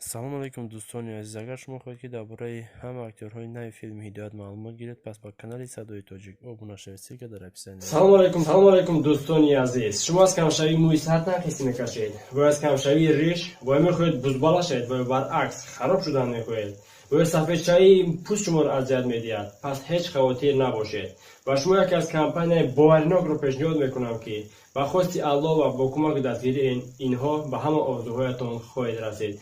Салом алейкум, дӯстони азиз. Агар шумо хоҳед, ки дар бораи ҳама актёрҳои нави филми «Ҳидоят» маълумот гиред, пас ба канали «Садои Тоҷик» обуна шавед. Ссылка дар описание. Салом алейкум, салом алейкум, дӯстони азиз. Шумо аз камшавии мӯи сар танқисӣ мекашед ва аз камшавии риш, ва мехоҳед бузбала шавед, ва баръакс хароб шудан мехоҳед, ва сафедшавии пӯст шуморо азият медиҳад, пас ҳеҷ хавотир набошед. Ба шумо яке аз компанияи боваринокро пешниҳод мекунам, ки ба хости Аллоҳ ва бо кӯмаки дастгирии инҳо ба ҳама орзуҳоятон хоҳед расид.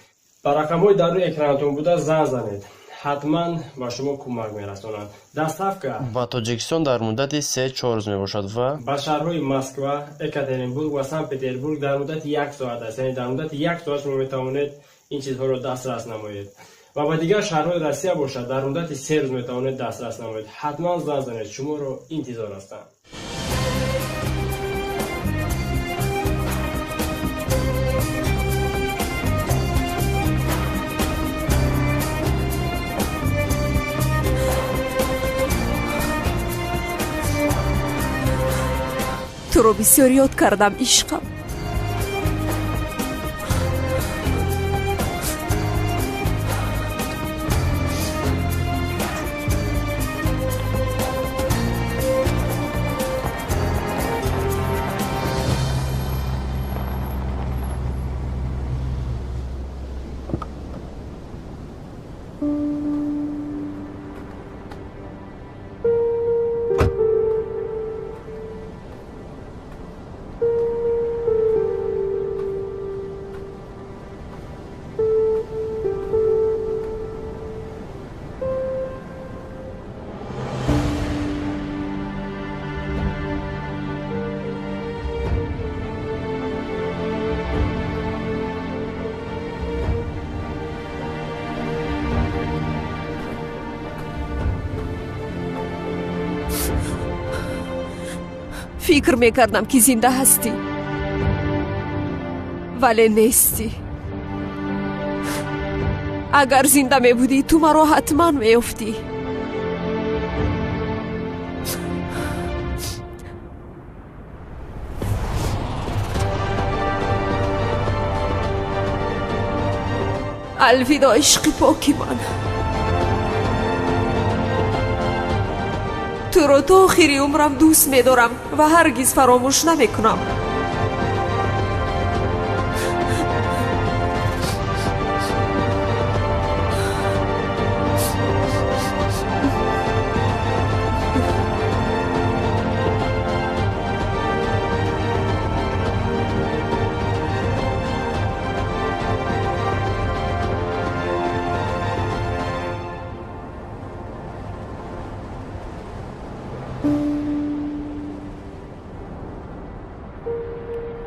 Ба рақамҳои дар рӯи экранатон буда занг занед, ҳатман ба шумо кӯмак мерасонанд. Доставка ба Тоҷикистон дар муддати 3-4 рӯз мебошад ва ба шаҳрҳои Москва, Екатеринбург ва Санкт Петербург дар муддати як соат аст, яъне дар муддати як соат шумо метавонед ин чизҳоро дастрас намоед, ва ба дигар шаҳрҳои Россия бошад, дар муддати 3 рӯз метавонед дастрас намоед. Ҳатман занг занед, шуморо интизор ҳастанд. Туро бисёр ёд кардам, ишқам. Фикр мекардам, ки зинда ҳастӣ, вале нестӣ. Агар зинда мебудӣ, ту маро ҳатман меёфтӣ. Алвидо, ишқи поки ман. Туро то охири умрам дӯст медорам ва ҳаргиз фаромӯш намекунам.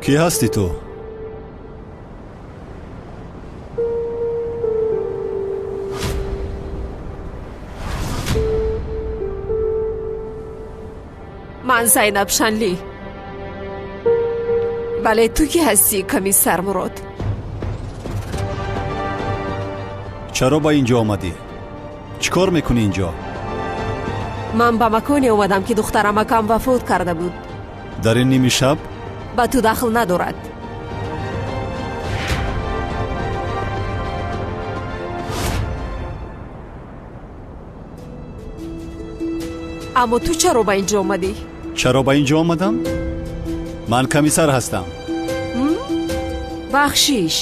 Кӣ ҳастӣ ту? Ман Зайнаб Шанлӣ. Вале ту кӣ ҳастӣ, комиссар Мурод? Чаро ба ин ҷо омадӣ? Чӣ кор мекунӣ ин ҷо? Ман ба маконе омадам, ки духтарамакам вафот карда буд. Дар ин ними шаб? Ба ту дахл надорад. Аммо ту чаро ба ин ҷо омадӣ? Чаро ба ин ҷо омадам? Ман комиссар ҳастам. Бахшиш,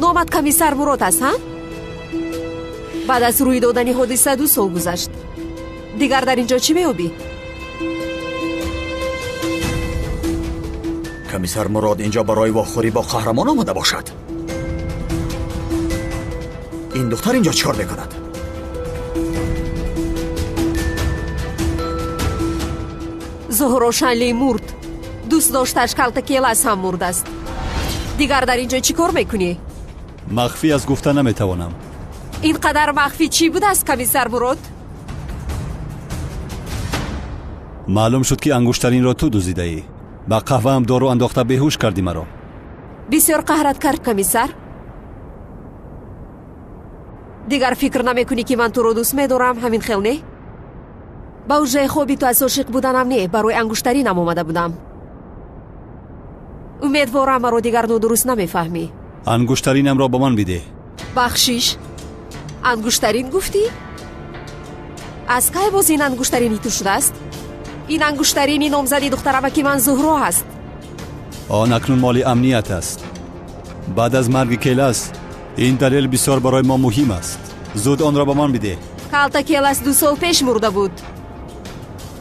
номат комиссар Мурод аст, ҳа? Баъд аз рӯй додани ҳодиса 2 сол гузашт. Дигар дар ин ҷо чӣ меёбӣ? Комиссар Мурод инҷо барои вохӯрӣ бо қаҳрамон омада бошад. Ин духтар инҷо чӣ кор мекунад? Зуҳро Шанлӣ мурд. Дӯст дошташ Калтакелас ҳам мурдааст. Дигар дар ин ҷо чӣ кор мекунӣ? Махфӣ аз гуфта наметавонам. Ин қадар махфӣ чӣ будааст, комиссар Мурод? Маълум шуд, ки ангуштаринро ту дуздидаӣ. Ба қаҳваам дору андохта беҳуш кардӣ маро. Бисёр қаҳрат кард, комиссар. Дигар фикр намекунӣ, ки ман туро дӯст медорам, ҳамин хел не? Ба ҳуҷраи хоби ту аз ошиқ буданам не, барои ангуштаринам омада будам. Умедворам, маро дигар нодуруст намефаҳмӣ. Ангуштаринамро ба ман бидеҳ. Бахшиш, ангуштарин гуфтӣ? Аз кай боз ин ангуштарини ту шудааст? Ин ангуштарини номзади духтарамаки ман Зуҳро аст. Он акнун моли амният аст. Баъд аз марги Келас ин далел бисёр барои мо муҳим аст. Зуд онро ба ман бидеҳ. Калта Келас 2 сол пеш мурда буд.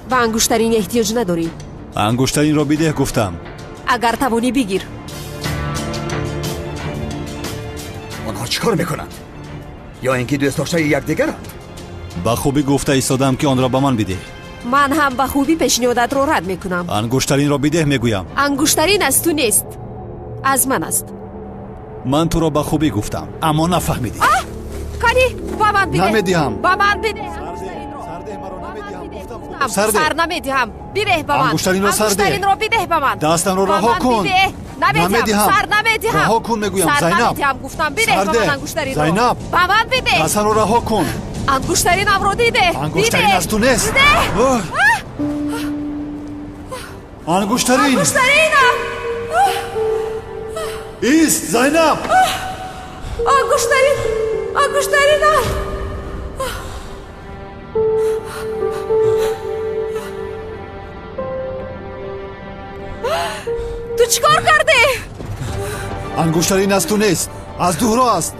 Ба ангуштарин эҳтиёҷ надорӣ. Ангуштаринро бидеҳ гуфтам. Агар тавонӣ бигир. Онҳо чӣ кор мекунанд? Ё ин ки дӯстдоштаи якдигаранд? Ба хубӣ гуфта истодам, ки онро ба ман бидеҳ. Ман ҳам ба хубӣ пешниҳодатро рад мекунам. Ангуштаринро бидеҳ мегӯям. Ангуштарин аз ту нест, аз ман аст. Ман туро ба хубӣ гуфтам, аммо нафаҳмидӣ. Кани, ба ман бидеҳ. Намедиҳам. Ба ман бидеҳ. Сар намедиҳам. Бидеҳ ба ман. Ангуштаринро сар деҳ. Ангуштаринро бидеҳ ба ман. Дастамро раҳо кун. Намедиҳам. Сар намедиҳам. Раҳо кун мегӯям. Зайнаб. Намедиҳам гуфтам. Бидеҳ ба ман ангуштаринро. Зайнаб. Ба ман бидеҳ. Дастамро раҳо кун. Ангуштаринамро диде. Ангуштарин аз ту нест. Ангуштарин. Ангуштаринам. Ист, Зайнаб. Ангуштарин. Ангуштаринам. Ту чӣ кор кардӣ? Ангуштарин аз ту нест, аз Зуҳро аст.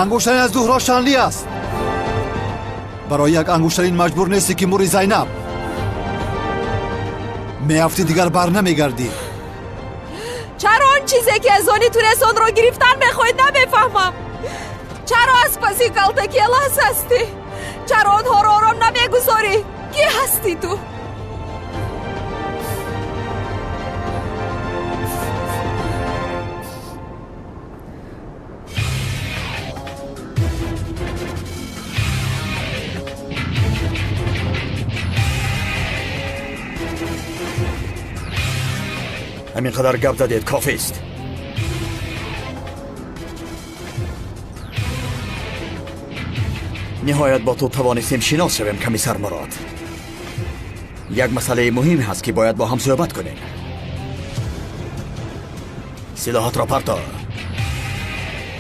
Ангуштарин аз Зуҳро Шанли аст. Барои як ангуштарин маҷбур нестӣ, ки мури Зайнаб. Меафтӣ, дигар бар намегардӣ. Чаро он чизе, ки аз они ту нест, онро гирифтан мехоҳӣ, намефаҳмам. Чаро аз паси калта Келас ҳастӣ? Чаро онҳоро ором намегузорӣ? Кӣ ҳастӣ ту? Ҳамин қадар гап задед кофист. Ниҳоят бо ту тавонистем шинос шавем, комиссар Мурод. Як масъалаи муҳим ҳаст, ки бояд бо ҳам суҳбат кунем. Силоҳатро парто.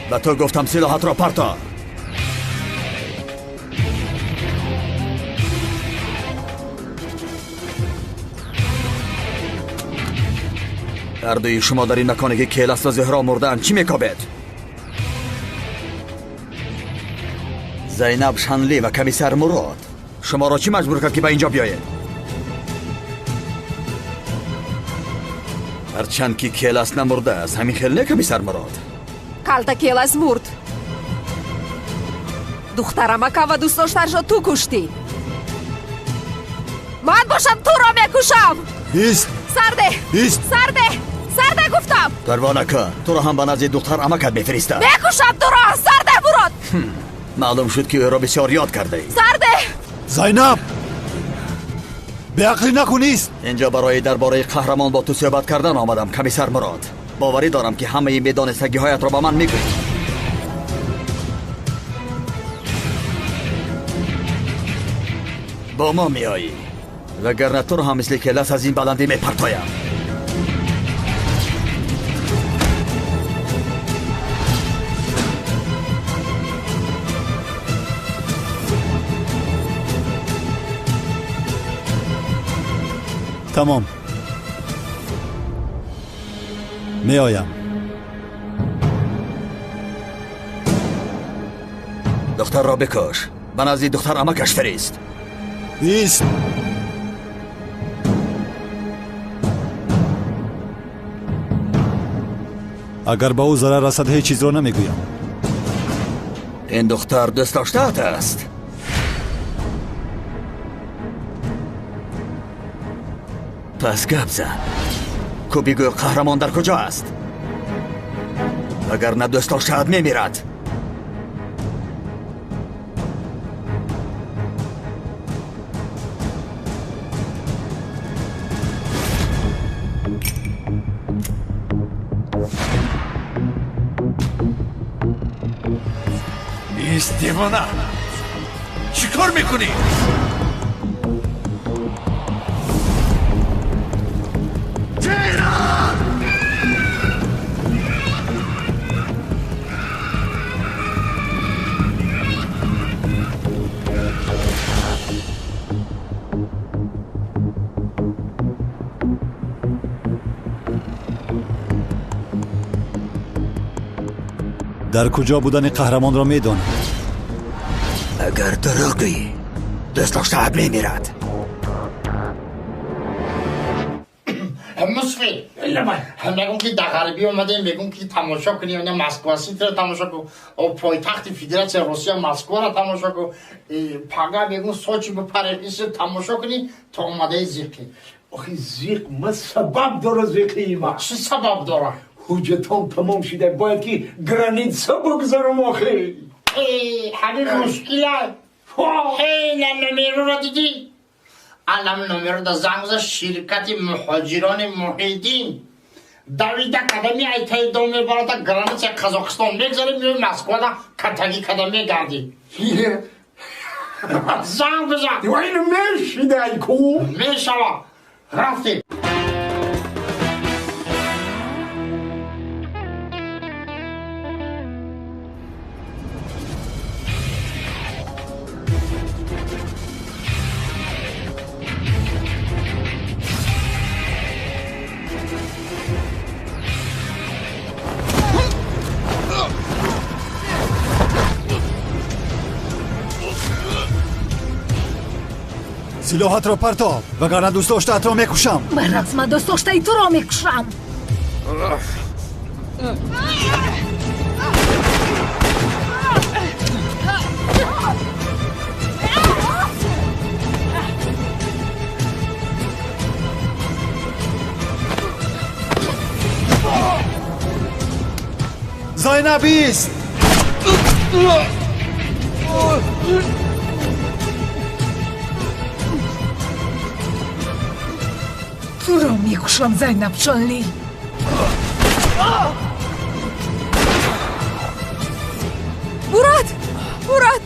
Ба ту гуфтам, силоҳатро парто. Ҳардуи шумо дар ин маконе, ки Келас ва Зуҳро мурдаанд, чӣ мекобед? Зайнаб Шанли ва комиссар Мурод шуморо чӣ маҷбур кард, ки ба инҷо биёед? Ҳарчанд ки Келас намурдааст, ҳамин хел не, комиссар Мурод? Калта Келас мурд. Духтарамакам ва дӯстдоштаашро ту куштӣ. Ман бошам туро мекушам. Ист. Сарде. Ист. Сарде. Сарде гуфтам. Парво накун, туро ҳам ба назди духтар амакат мефиристам. Мекушам туро. Сарде, Мурод. Маълум шуд, ки ӯро бисёр ёд кардаӣ. Сарде. Зайнаб, беақлӣ накун, ист. Инҷо барои дар бораи қаҳрамон бо ту суҳбат кардан омадам, комиссар Мурод. Боварӣ дорам, ки ҳамаи медонистагиҳоятро ба ман мегӯӣ. Бо мо меоӣ, вагарна туро ҳам мисли Келас аз ин баландӣ мепартоям. Тамом, меоям. Духтарро бикуш, ба назди духтар амакаш фирист. Ист. Агар ба ӯ зарар расад, ҳеҷ чизро намегӯям. Ин духтар дӯстдоштаат аст. Пас гап зан. Ку бигӯ, қаҳрамон дар куҷо аст? Агар на дӯстдоштаат мемирад. Ист, девона! Чӣ кор мекунӣ? Дар куҷо будани қаҳрамонро медонад. Агар дурӯғ гӯӣ, дӯстдоштаат мемирад. Мусфи, мегӯм ки дар ғарбӣ омадем, мегӯм ки тамошо кунем, на Москва Ситиро тамошо кун, пойтахти Федератсияи Русия Москваро тамошо кун, пага мегӯм Сочи бипарем, исо тамошо кунӣ, то омадаи зиқӣ. Охи зиқ, ма сабаб дора зиқии ма. Чӣ сабаб дора? Ҳуҷҷатон тамом шуда, бояд ки граница бигзарам охи. Ҳамин мушкила. На номероро дидӣ? Алам номеро да занг зад ширкати муҳоҷирони Муҳиддин. Давида кадами айтаи дом мебарада граница Қазоқистон мегзарем, меои Москвада катагӣ када мегардӣ. Занг бизан. Ин мешидай ку? Мешава. Рафтем. Силоҳатро партоб, вагарна дӯстдоштаатро мекушам. Баръакс, ман дӯстдоштаи туро мекушам. Зайнаб ист! Туро мекушам, Зайнаб Шонли. Мурад! Мурад!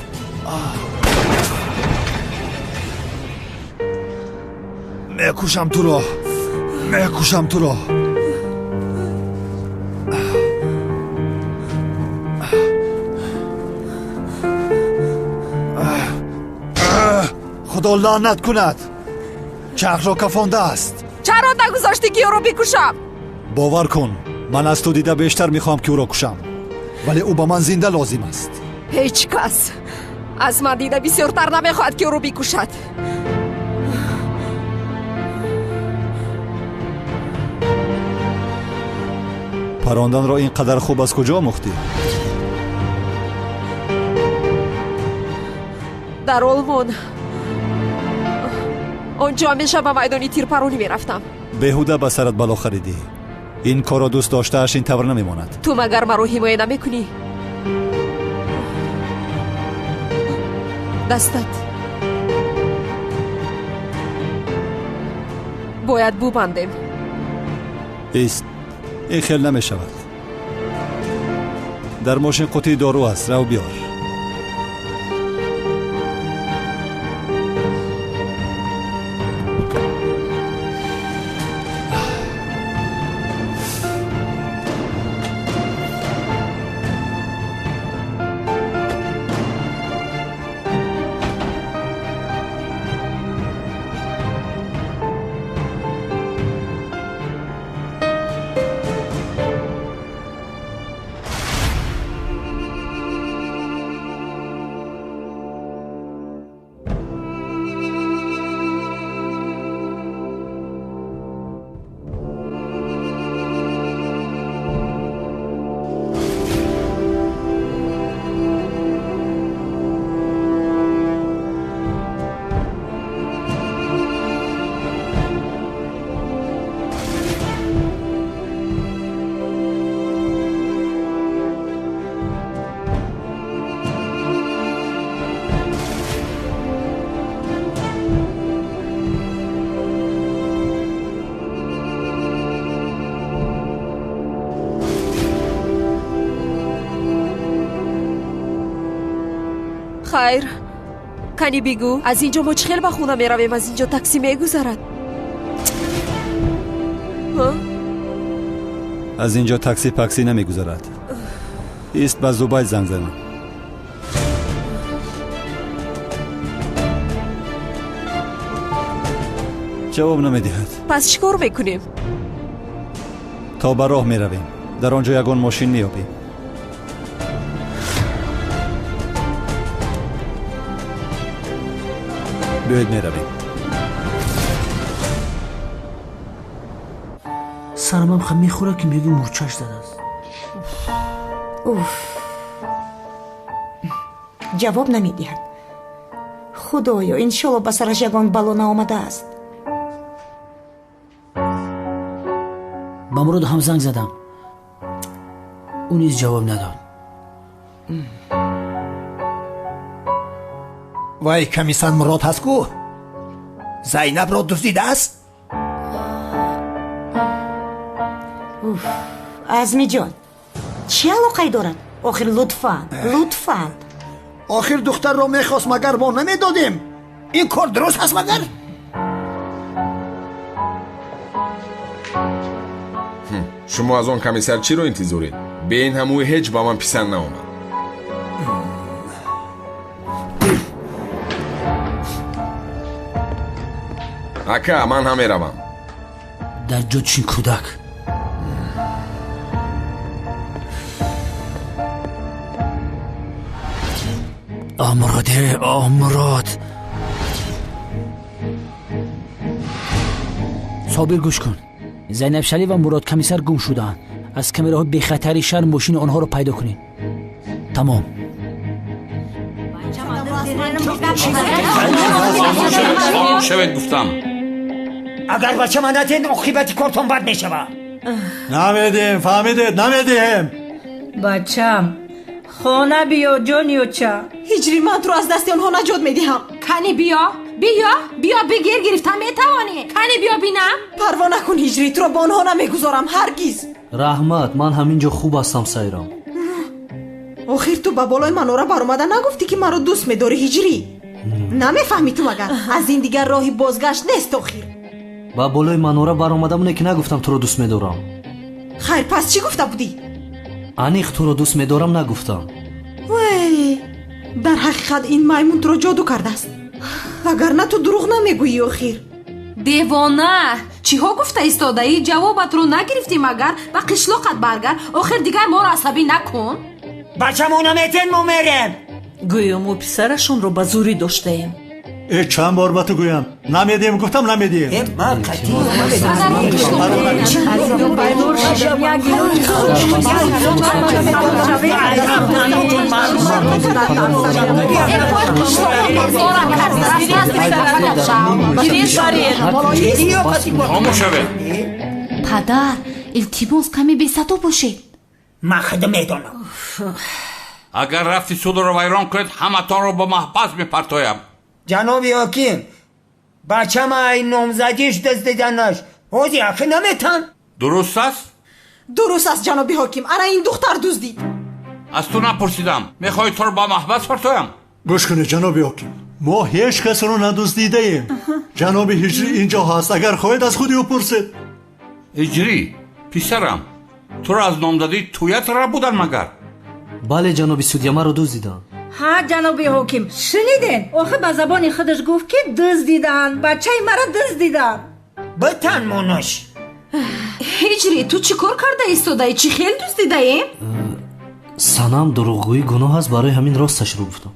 Мекушам туро! Мекушам туро! Худо лаънат кунад! Чархро кафондааст. Чаро нагузоштӣ ки ӯро бикушам? Бовар кун, ман аз ту дида бештар мехоҳам ки ӯро кушам, вале ӯ ба ман зинда лозим аст. Ҳеҷ кас аз ман дида бисёртар намехоҳад ки ӯро бикушад. Паронданро ин қадар хуб аз куҷо омӯхтӣ? Дар Олмон. Он ҷо ҳамеша ба майдони тирпаронӣ мерафтам. Беҳуда ба сарат бало харидӣ. Ин корро дӯст доштааш ин тавр намемонад. Ту магар маро ҳимоя намекунӣ? Дастат бояд бубандем. Ист, ин хел намешавад. Дар мошин қутии дору аст, рав биёр. Хайр, кани бигӯ, аз ин ҷо мо чӣ хел ба хона меравем? Аз ин ҷо таксӣ мегузарад? Аз ин ҷо такси паксӣ намегузарад. Ист, ба Зубайд занг занам. Ҷавоб намедиҳад. Пас чӣ кор мекунем? То ба роҳ меравем. Дар он ҷо ягон мошин меёбем. Биёед меравем. Сарамам хам мехӯрад, ки мегӯ мурчаш задааст. Уф, ҷавоб намедиҳад. Худоё, иншолло ба сараш ягон бало наомадааст. Ба Мурод ҳам занг задам, ӯ низ ҷавоб надод. Вай комиссар Мурод ҳаст ку? Зайнабро дуздидааст? Уф, Азмиҷон, чӣ алоқае дорад? Охир лутфан, лутфан. Охир духтарро мехост, магар мо намедодем? Ин кор дуруст ҳаст магар? Шумо аз он комиссар чиро интизоред? Бе ин ҳам ӯ ҳеҷ ба ман писанд наомад. Ака, ман ҳам меравам. Дар ҷо чин кӯдак. О Муроде, о Мурод. Собир, гӯш кун. Зайнаб Шалӣ ва Мурод комиссар гум шудаанд. Аз камераҳои бехатари шаҳр мошини онҳоро пайдо кунед. Тамом. Шавед гуфтам. Агар бачама надиҳед, оқибати кортон бад мешавад. Намедиҳем, фаҳмидед, намедиҳем. Бачам, хона биё, ҷониёча. Ҳиҷри, ман туро аз дасти онҳо наҷот медиҳам. Кани биё, биё, биё, бигир, гирифта метавонӣ. Кани биё бинам. Парво накун ҳиҷри, туро бо онҳо намегузорам ҳаргиз. Раҳмат, ман ҳамин ҷо хуб ҳастам, Сайрам. Охир ту ба болои манора баромада нагуфтӣ, ки маро дӯст медорӣ ҳиҷрӣ? Намефаҳмӣ ту магар? Аз ин дигар роҳи бозгашт нест охир. Ба болои манора баромадам, не ки нагуфтам туро дӯст медорам. Хайр, пас чӣ гуфта будӣ? Аниқ туро дӯст медорам нагуфтам. Вай, дар ҳақиқат ин маймун туро ҷоду кардааст. Вагарна ту дурӯғ намегӯӣ охир. Девона, чиҳо гуфта истодаӣ? Ҷавобатро нагирифтӣ магар? Ба қишлоқат баргард. Охир дигар моро асабӣ накун. Бачамо наметен, мо мерем. Гӯё мо писарашонро ба зӯрӣ доштаем. Э, чанд бор ба ту гӯям, намедиҳем, гуфтам намедиҳем. Хомӯш шавед. Падар, илтимос, каме бесадо бошед. Ман худам медонам. Агар рафти судро вайрон кунед, ҳаматонро ба маҳбас мепартоям. Ҷаноби ҳоким, бачама ай номзадиш дуздиданаш ҳози ҳаққи наметан. Дуруст аст? Дуруст аст, ҷаноби ҳоким. Ана ин духтар дуздид. Аз ту напурсидам. Мехоҳӣ туро ба маҳбас партоям? Гӯш кунед, ҷаноби ҳоким, мо ҳеҷ касро надуздидаем. Ҷаноби ҳиҷрӣ инҷо ҳаст, агар хоҳед аз худи ӯ пурсед. Ҳиҷрӣ, писарам, туро аз номзадии туят рабудан магар? Бале, ҷаноби судя, маро дуздиданд. Ҳа, ҷаноби ҳоким, шуниден? Охир ба забони худаш гуфт, ки дуздиданд, бачаи маро дуздиданд. Битан монаш. Ҳиҷрӣ, ту чӣ кор карда истодаӣ? Чӣ хел дуздидаем? Санам, дурӯғгӯӣ гуноҳ аст, барои ҳамин росташро гуфтам.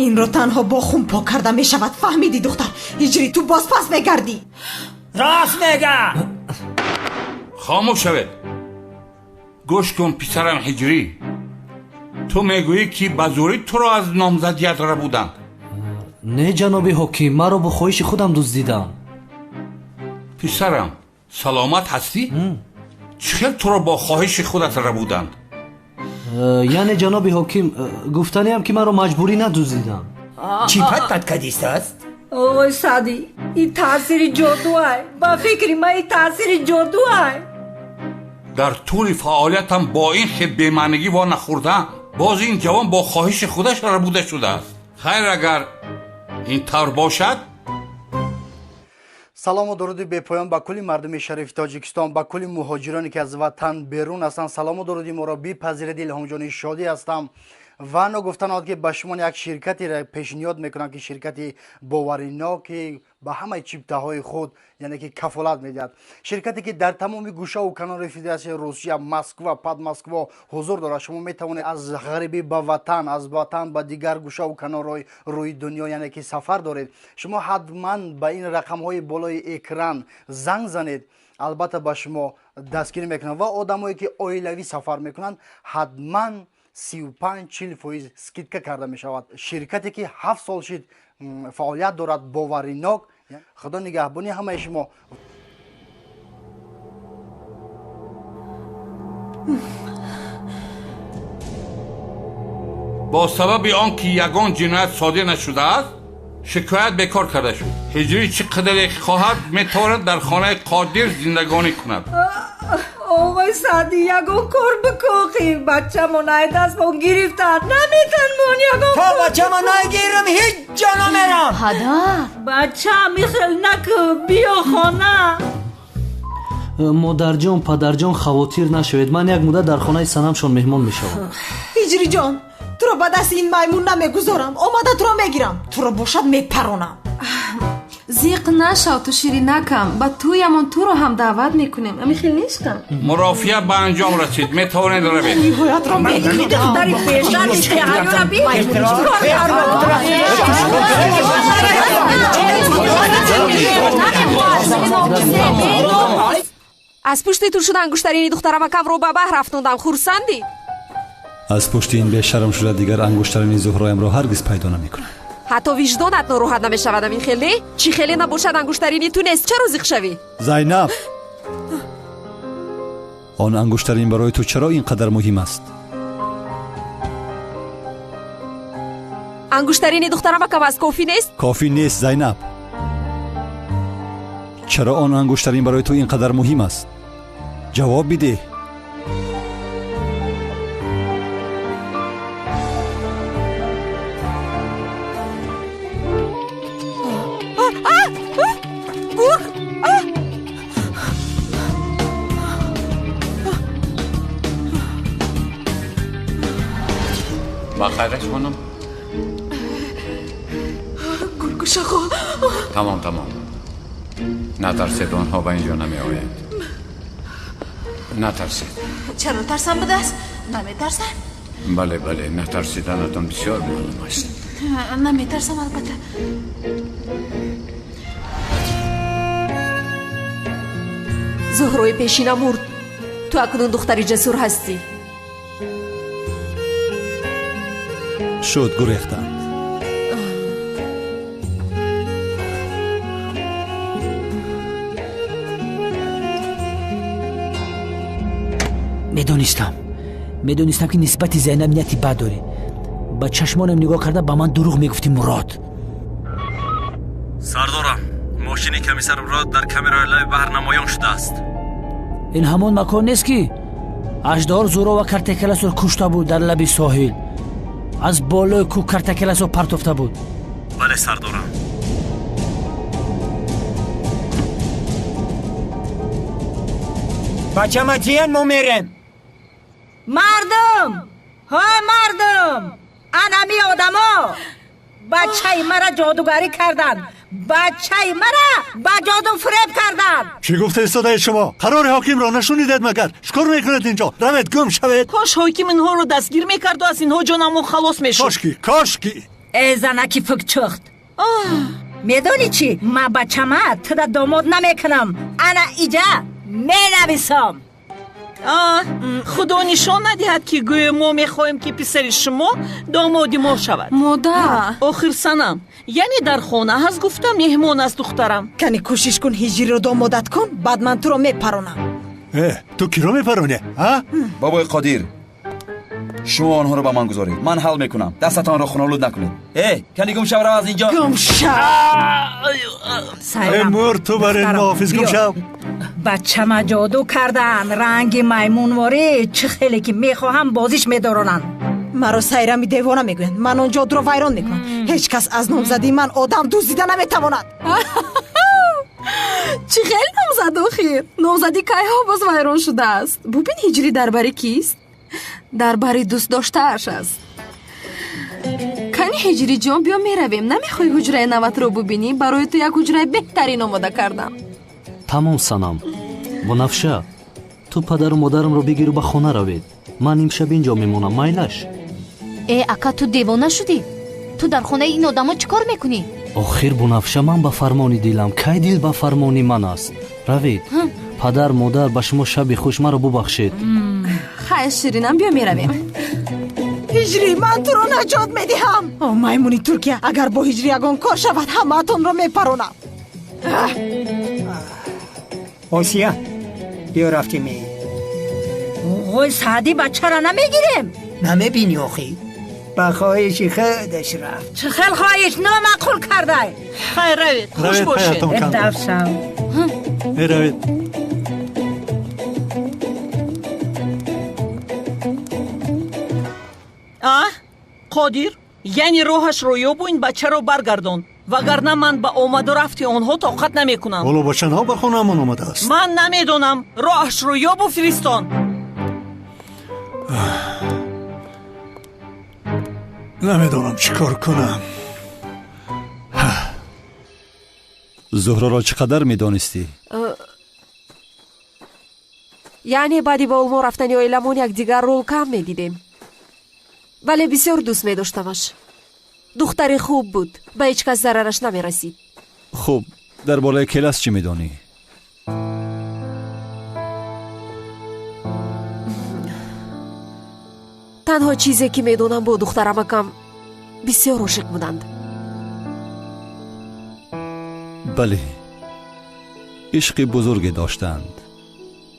Инро танҳо бо хун пок карда мешавад, фаҳмидӣ духтар? Ҳиҷрӣ, ту боз пас мегардӣ. Рост мега. Хомӯш шавед. Гӯш кун, писарам ҳиҷрӣ, ту мегӯӣ, ки ба зӯрӣ туро аз номзадият рабуданд. Не, ҷаноби ҳоким, маро бо хоҳиши худам дуздиданд. Писарам, саломат ҳастӣ? Чӣ хел туро бо хоҳиши худат рабуданд? Яъне, ҷаноби ҳоким, гуфтаниам, ки маро маҷбурӣ надуздиданд. Чӣ пат пат кадистааст? Ой, Саъдӣ, ин таъсири ҷодуай. Ба фикри ман, ин таъсири ҷодуай. Дар тӯли фаъолиятам бо ин хел бемаънигӣ во нахӯрдаам. Боз ин ҷавон бо хоҳиши худаш рабуда шудааст. Хайр, агар ин тавр бошад. Салому дуруди бепоён ба кулли мардуми шарифи Тоҷикистон, ба кулли муҳоҷироне, ки аз ватан берун ҳастанд. Салому дуруди моро бипазиред. Илҳомҷони Шодӣ ҳастам. Ва ногуфта наояд, ки ба шумо як ширкатеро пешниҳод мекунам, ки ширкати боваринок, ки ба ҳамаи чиптаҳои худ, яъне ки кафолат медиҳад. Ширкате, ки дар тамоми гӯшаву канори Федератсияи Русия, Москва, Подмосква ҳузур дорад. Шумо метавонед аз ғарибӣ ба ватан, аз ватан ба дигар гӯшаву канорҳои рӯи дунё, яъне ки сафар доред. Шумо ҳатман ба ин рақамҳои болои экран занг занед, албатта ба шумо дастгирӣ мекунанд. Ва одамое, ки оилавӣ сафар мекунанд, ҳатман 35-40% скидка карда мешавад. Ширкате, ки 7 сол шид фаъолият дорад, боваринок. Худо нигаҳбони ҳамаи шумо. Бо сабаби он ки ягон ҷиноят содир нашудааст, шикоят бекор карда шуд. Ҳиҷрӣ чӣ қадаре хоҳад, метавонад дар хонаи Қодир зиндагонӣ кунад. Оғои Саъдӣ, ягон кор бикӯхӣ, бачамон ай дастмон гирифтанд, наметанмон ягон. То бачама нагирам, ҳеҷ ҷо намерам. Падар, бачам, ихел накӯ, биё хона. Модарҷон, падарҷон, хавотир нашавед, ман як муддат дар хонаи санамшон меҳмон мешавам. Ҳиҷриҷон, туро ба дасти ин маймун намегузорам, омада туро мегирам, туро бошад мепаронам. Зиқ нашав ту, ширинакам, ба тӯямон туро ҳам даъват мекунем, ами хел нестам. Мурофиа ба анҷом расид, метавонед равед. Ниҳоятро духтари пешани беҳаёра би. Аз пушти ту шуда ангуштарини духтарамакамро ба баҳр афтондам, хурсандӣ? Аз пушти ин бешарм шуда дигар ангуштарини Зуҳроямро ҳаргиз пайдо намекунам. Ҳатто виҷдонат нороҳат намешавад, амин хеле? Чӣ хеле набошад, ангуштарини ту нест, чаро зиқ шавӣ? Зайнаб, он ангуштарин барои ту чаро ин қадар муҳим аст? Ангуштарини духтарамакам аст, кофӣ нест? Кофӣ нест, Зайнаб. Чаро он ангуштарин барои ту ин қадар муҳим аст? Ҷавоб бидеҳ. Ба хайраш, хонум. Гургушахо. Тамом, тамом, натарсед, онҳо ба инҷо намеоянд, натарсед. Чаро тарсам будааст? Наметарсам. Бале, бале, натарсиданатон бисёр маълум аст. Наметарсам, албатта. Зуҳрои пешина мурд, ту акнун духтари ҷасур ҳастӣ. Шуд, гурехтанд. Медонистам, медонистам, ки нисбати Зайнаб нияти бад дорӣ. Ба чашмонам нигоҳ карда ба ман дурӯғ мегуфтӣ, Мурод. Сардорам, мошини комиссар Мурод дар камераи лаби баҳр намоён шудааст. Ин ҳамон макон нест, ки аждаҳор Зӯро ва Картакеласро кушта буд дар лаби соҳил, аз болои кӯҳ Картакеласро партофта буд? Бале, сардорам. Бачама тиян, мо мерем. Мардум, ҳо мардум, анами одамо бачаи мара ҷодугарӣ карданд, бачаи мара ба ҷоду фиреб карданд. Чӣ гуфта истодаед шумо? Қарори ҳокимро нашунидед магар? Чӣ кор мекунед инҷо? Равед, гум шавед. Кош ҳоким инҳоро дастгир мекарду аз инҳо ҷонамон халос мешуд. Кошки, кошки. Э, занаки фукчухт, медонӣ чӣ? Ман бачама туда домод намекунам, ана иҷа менависам. Худо нишон надиҳад, ки гӯё мо мехоҳем, ки писари шумо домоди мо шавад. Модар. Охир санам, яъне дар хона ҳаст, гуфта меҳмон аст духтарам. Кани кӯшиш кун, ҳиҷриро домодат кун, баъд ман туро мепаронам. Э, ту киро мепаронӣ, а? Бобои Қодир, шумо онҳоро ба ман гузоред, ман ҳал мекунам. Дастатонро хунолуд накунед. Э, кани гум шав, рав аз инҷо. Гум шав. Э, мур, ту бар ин муҳофиз, гум шав. Бачама ҷоду карданд, ранги маймунворӣ, чӣ хеле ки мехоҳам бозиш медоронанд. Маро Сайрами девона мегӯянд. Ман он ҷодуро вайрон мекунам. Ҳеҷ кас аз номзадии ман одам дуздида наметавонад. Чӣ хел номзад охир? Номзадӣ кайҳо боз вайрон шудааст? Бубин, ҳиҷрӣ дар бари кист? Дар бари дӯстдоштааш аст. Кани Ҳиҷриҷон, биё меравем. Намехоҳӣ ҳуҷраи наватро бубинӣ? Барои ту як ҳуҷраи беҳтарин омода кардам. Тамом, Санам. Бунафша, ту падару модарамро бигиру ба хона равед. Ман имшаб инҷо мемонам, майлаш? Э, ака, ту девона шудӣ? Ту дар хонаи ин одамо чӣ кор мекунӣ? Охир, Бунафша, ман ба фармони дилам. Кай дил ба фармони ман аст? Равед. Падар, модар, ба шумо шаби хуш, маро бубахшед. Хайр, ширинам, биё меравем. Ҳиҷрӣ, ман туро наҷот медиҳам. О, маймуни Туркия, агар бо Ҳиҷрӣ ягон кор шавад, ҳамаатонро мепаронам. Осия, биё рафтем. Ой, Саъдӣ, бачаро намегирем? Намебинӣ охӣ, ба хоҳиши худаш рафт. Чӣ хел хоҳиш? Номаъқул кардай. Хайр, равед, хуш бошед. Давшам. Равед. А, Қодир, яъне роҳашро ёбу ин бачаро баргардон, вагарна ман ба омаду рафти онҳо тоқат намекунам. Ҳоло бача нав ба хонаамон омадааст. Ман намедонам, роҳашро ёбу фиристон. Намедонам чӣ кор кунам. Зуҳроро чӣ қадар медонистӣ? Яъне баъди ба Олмон рафтани оиламон якдигарро кам медидем, вале бисёр дӯст медоштамаш. Духтари хуб буд, ба ҳеҷ кас зарараш намерасид. Хуб, дар бораи Келас чӣ медонӣ? Танҳо чизе ки медонам, бо духтарамакам бисёр ошиқ буданд. Бале, ишқи бузурге доштанд,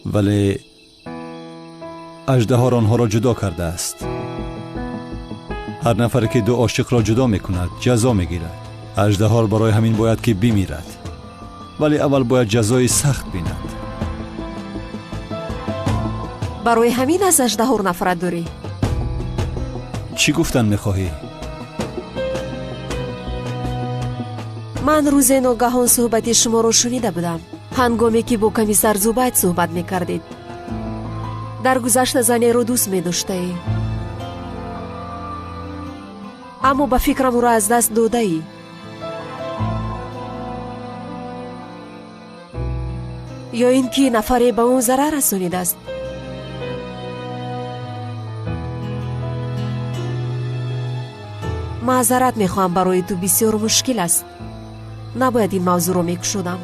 вале аждаҳор онҳоро ҷудо кардааст. Ҳар нафаре ки ду ошиқро ҷудо мекунад, ҷазо мегирад. Аждаҳор барои ҳамин бояд ки бимирад, вале аввал бояд ҷазои сахт бинад. Барои ҳамин аз аждаҳор нафрат дорӣ? Чӣ гуфтан мехоҳӣ? Ман рӯзе ногаҳон суҳбати шуморо шунида будам, ҳангоме ки бо комиссар Зубайд суҳбат мекардед. Дар гузашта занеро дӯст медоштаӣ, аммо ба фикрам ӯро аз даст додаӣ. Ё ин ки нафаре ба ӯ зарар расонидааст. Маъзарат мехоҳам, барои ту бисёр мушкил аст. Набояд ин мавзӯъро мекушодам.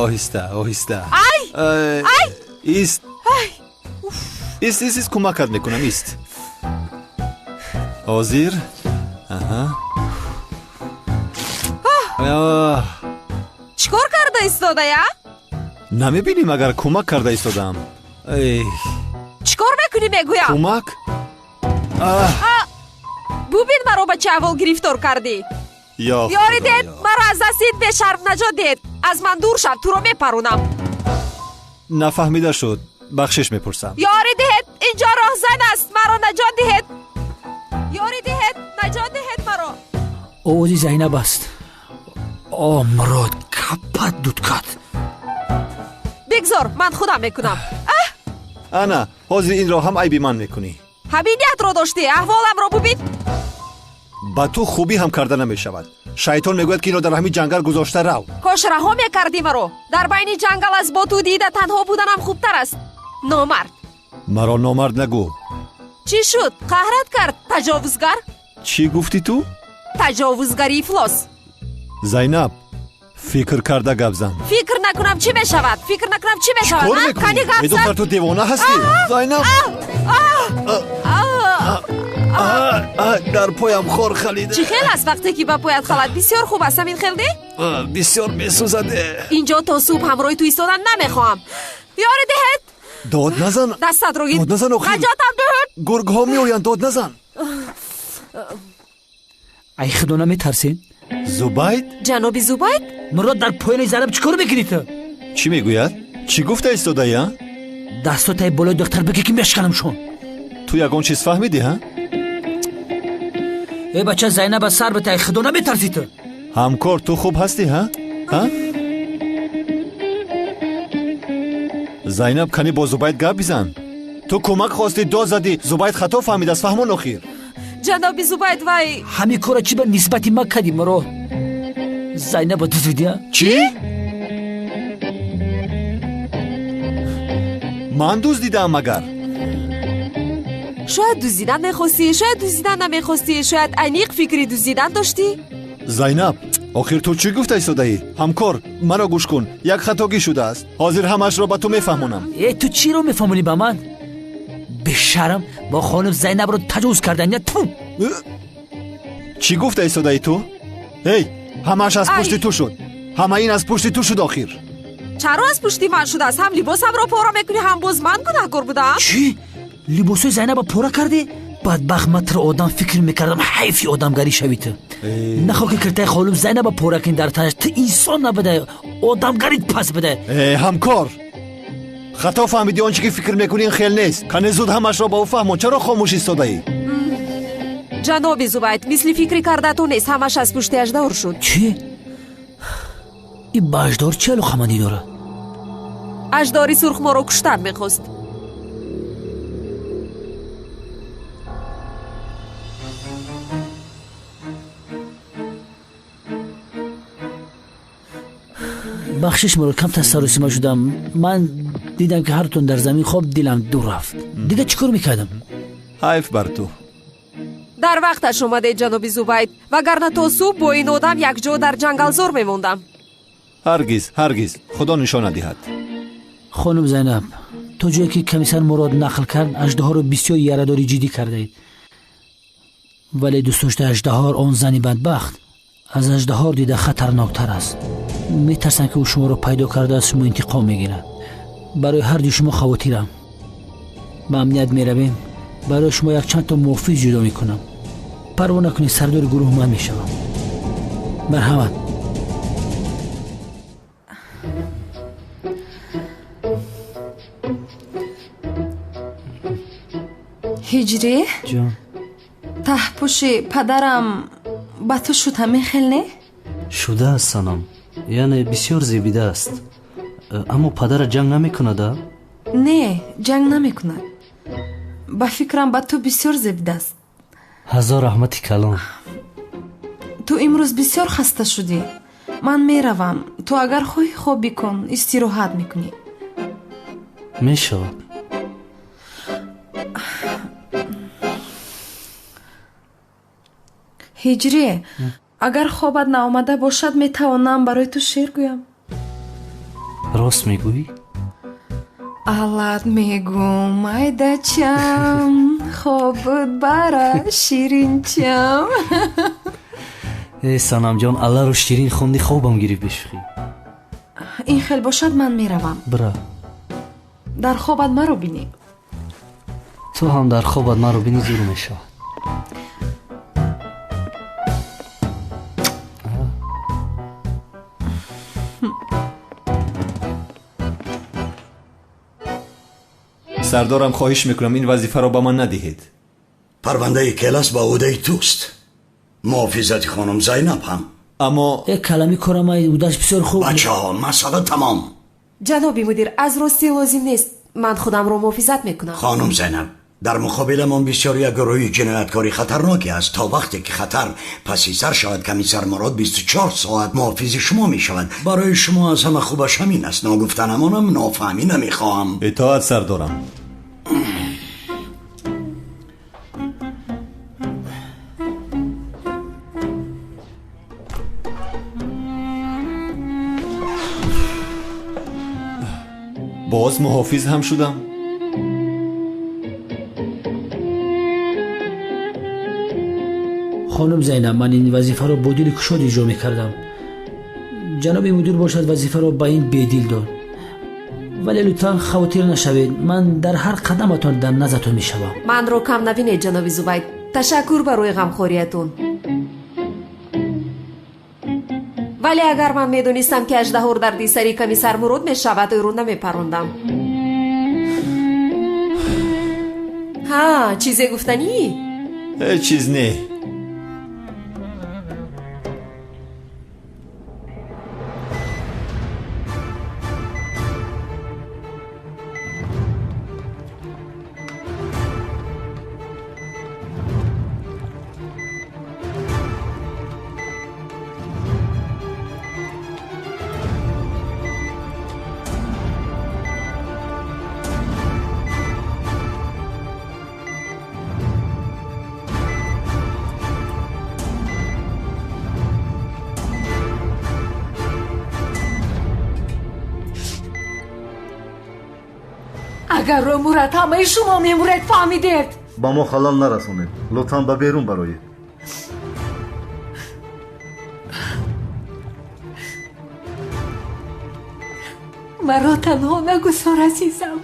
Оҳиста, оҳиста. Ай! Ай! Ист. Ист, ист, ист, кӯмакат мекунам, ист. Ҳозир. Аҳа. Чӣ кор карда истодая? Намебинӣ, магар кӯмак карда истодаам. Чӣ кор мекунӣ, мегӯям? Кӯмак? Бубин, маро ба чӣ аҳвол гирифтор кардӣ. Ёрӣ дед, маро аз дасти ин бешарм наҷот дед. Аз ман дур шав, туро мепаронам. Нафаҳмида шуд, бахшиш мепурсам. Ёрӣ диҳед, инҷо роҳзан аст, маро наҷот диҳед. Ёрӣ диҳед, наҷот диҳед маро. Овози Зайнаб аст. О, Мурод, капат дудкат. Бигзор, ман худам мекунам. Ана, ҳозир инро ҳам айби ман мекунӣ. Ҳамин ниятро доштӣ, аҳволамро бубин. Ба ту хубӣ ҳам карда намешавад. Шайтон мегӯяд, ки инро дар ҳамин ҷангал гузошта рав. Кош раҳо мекардӣ маро. Дар байни ҷангал аз бо ту дида танҳо буданам хубтар аст. Номард. Маро номард нагӯ. Чӣ шуд? Қаҳрат кард, таҷовузгар? Чӣ гуфтӣ ту? Таҷовузгари ифлос. Зайнаб, фикр карда гап зан. Фикр накунам чӣ мешавад? Фикр накунам чӣ мешавад? Чӣ кор мекунӣ? Медонам, ту девона ҳастӣ. Зайнаб! Дар поям хор халида. Чӣ хел аст вақте ки ба поят халад? Бисёр хуб аст, ҳамин хел де? Бисёр месӯзад. Инҷо то субҳ ҳамроҳи ту истодан намехоҳам. Ёрӣ диҳед! Дод назан. Дастатро гир. Дод назан, охир. Наҷотам диҳед! Гургҳо меоянд, дод назан. Ай худо, наметарсед? Зубайд? Ҷаноби Зубайд? Мурод, дар поёни Зайнаб чӣ кор мекунӣ ту? Чӣ мегӯяд? Чӣ гуфта истодаи, а? Дастотаи болои духтар бигӣ, ки мешканамшон. Ту ягон чиз фаҳмидӣ, ҳа? Э бача, Зайнаба сар битай, худо наметарсӣ ту? Ҳамкор, ту хуб ҳастӣ, ҳа? Ҳа? Зайнаб, кани бо Зубайд гап бизан. Ту кӯмак хостӣ, дод задӣ, Зубайд хато фаҳмидааст, фаҳмон охир. Ҷаноби Зубайд, вай ҳамин корро чӣ ба нисбати ма кардӣ, Мурод? Зайнаба дуздидӣ? Чӣ? Ман дуздидаам магар? Шояд дуздидан мехостӣ, шояд дуздидан намехостӣ, шояд аниқ фикри дуздидан доштӣ. Зайнаб, охир ту чӣ гуфта истодаӣ? Ҳамкор, маро гӯш кун, як хатогӣ шудааст. Ҳозир ҳамаашро ба ту мефаҳмонам. Э, ту чиро мефаҳмонӣ ба ман? Бешарм, бо хонум Зайнабро таҷовуз кардан. Ту чӣ гуфта истодаӣ ту? Эй, ҳамааш аз пушти ту шуд. Ҳама ин аз пушти ту шуд охир. Чаро аз пушти ман шудааст? Ҳам либосамро пора мекунӣ, ҳам боз ман гунаҳкор будаам. Чӣ? Либосҳои Зайнаба пора кардӣ? Бадбахт, ман туро одам фикр мекардам, ҳайфи одамгарӣ шавӣ ту. Нахоҳ ки киртаи холум Зайнаба пора кунӣ дар танаш. Ту инсон набудай, одамгарит пас будай. Э, ҳамкор, хато фаҳмидӣ. Он чӣ ки фикр мекунӣ, ин хел нест. Кане зуд ҳамаашро ба ӯ фаҳмон. Чаро хомӯш истодаӣ? Ҷаноби Зубайд, мисли фикри кардатон нест, ҳамаш аз пушти аждаҳор шуд. Чӣ? Ин ба аждаҳор чӣ алоқамандӣ дорад? Аждаҳори сурх моро куштан мехост. Бахшиш, моро, камтар саросима шудам. Ман дидам, ки ҳартон дар замин хоб, дилам дур рафт. Дигар чӣ кор мекардам? Ҳайф бар ту. Дар вақташ омадед, ҷаноби Зубайд, вагарна то субҳ бо ин одам якҷо дар ҷангалзор мемондам. Ҳаргиз, ҳаргиз, худо нишон надиҳад. Хонум Зайнаб, то ҷое ки комиссар Мурод нақл кард, аждаҳоро бисёр ярадори ҷиддӣ кардаед. Вале дӯстдоштаи аждаҳор, он зани бадбахт, аз аждаҳор дида хатарноктар аст. Метарсам, ки ӯ шуморо пайдо карда, аз шумо интиқом мегирад. Барои ҳарду шумо хавотирам. Ба амният меравем, барои шумо якчанд то муҳофиз ҷудо мекунам. Парво накунед, сардори гурӯҳ ман мешавам. Марҳамат. Ҳиҷрӣ, ҷон. Таҳпӯши падарам ба ту шуд, ҳамин хел не? Шудааст, санам, яъне бисёр зебидааст. Аммо падара ҷанг намекунад, а? Не, ҷанг намекунад. Ба фикрам, ба ту бисёр зебидааст. Ҳазор раҳмати калон. Ту имрӯз бисёр хаста шудӣ. Ман меравам, ту агар хоҳӣ, хоб бикун, истироҳат мекунӣ. Мешавад. Ҳиҷрӣ, агар хобат наомада бошад, метавонам барои ту шеър гӯям. Рост мегӯӣ? Аллат мегум, майдачам, хобут бара, ширинчам. Э, санамҷон, алларо ширин хонди, хобам гирифт, бешӯхӣ. Ин хел бошад, ман меравам. Бира. Дар хобат маро бинӣ. Ту ҳам дар хобат маро бинӣ, зур мешавад. Сардорам, хоҳиш мекунам, ин вазифаро ба ман надиҳед. Парвандаи Келас ба ӯҳдаи туст, муҳофизати хонум Зайнаб ҳам. Аммо э, калами корамай удаш бисёр хуб. Бачаҳо, масъала тамом. Ҷаноби мудир, аз ростӣ лозим нест, ман худамро муҳофизат мекунам. Хонум Зайнаб, дар муқобиламон бисёр як гурӯҳи ҷинояткори хатарноке аст. То вақте ки хатар паси сар шавад, комиссар Мурод 24 соат муҳофизи шумо мешавад. Барои шумо аз ҳама хубаш ҳамин аст. Ногуфта намонам, нофаҳмӣ намехоҳам. Итоат, сардорам. Боз муҳофиз ҳам шудам. Хонум Зайнаб, ман ин вазифаро бо дили кушод иҷро мекардам. Ҷаноби мудир бошад, вазифаро ба ин бедил дод. Вале лутфан хавотир нашавед, ман дар ҳар қадаматон дар назартон мешавам. Манро кам набинед, ҷаноби Зубайд. Ташаккур барои ғамхориятон. Вале агар ман медонистам, ки аждаҳор дарди сари комиссар Мурод мешавад, ӯро намепарондам. Ҳа, чизе гуфтанӣ? Ҳеҷ чиз не. Агар ӯ мурад, ҳамаи шумо мемуред, фаҳмидед? Ба мо халал нарасонед, лутфан ба берун бароед. Маро танҳо нагузор, азизам.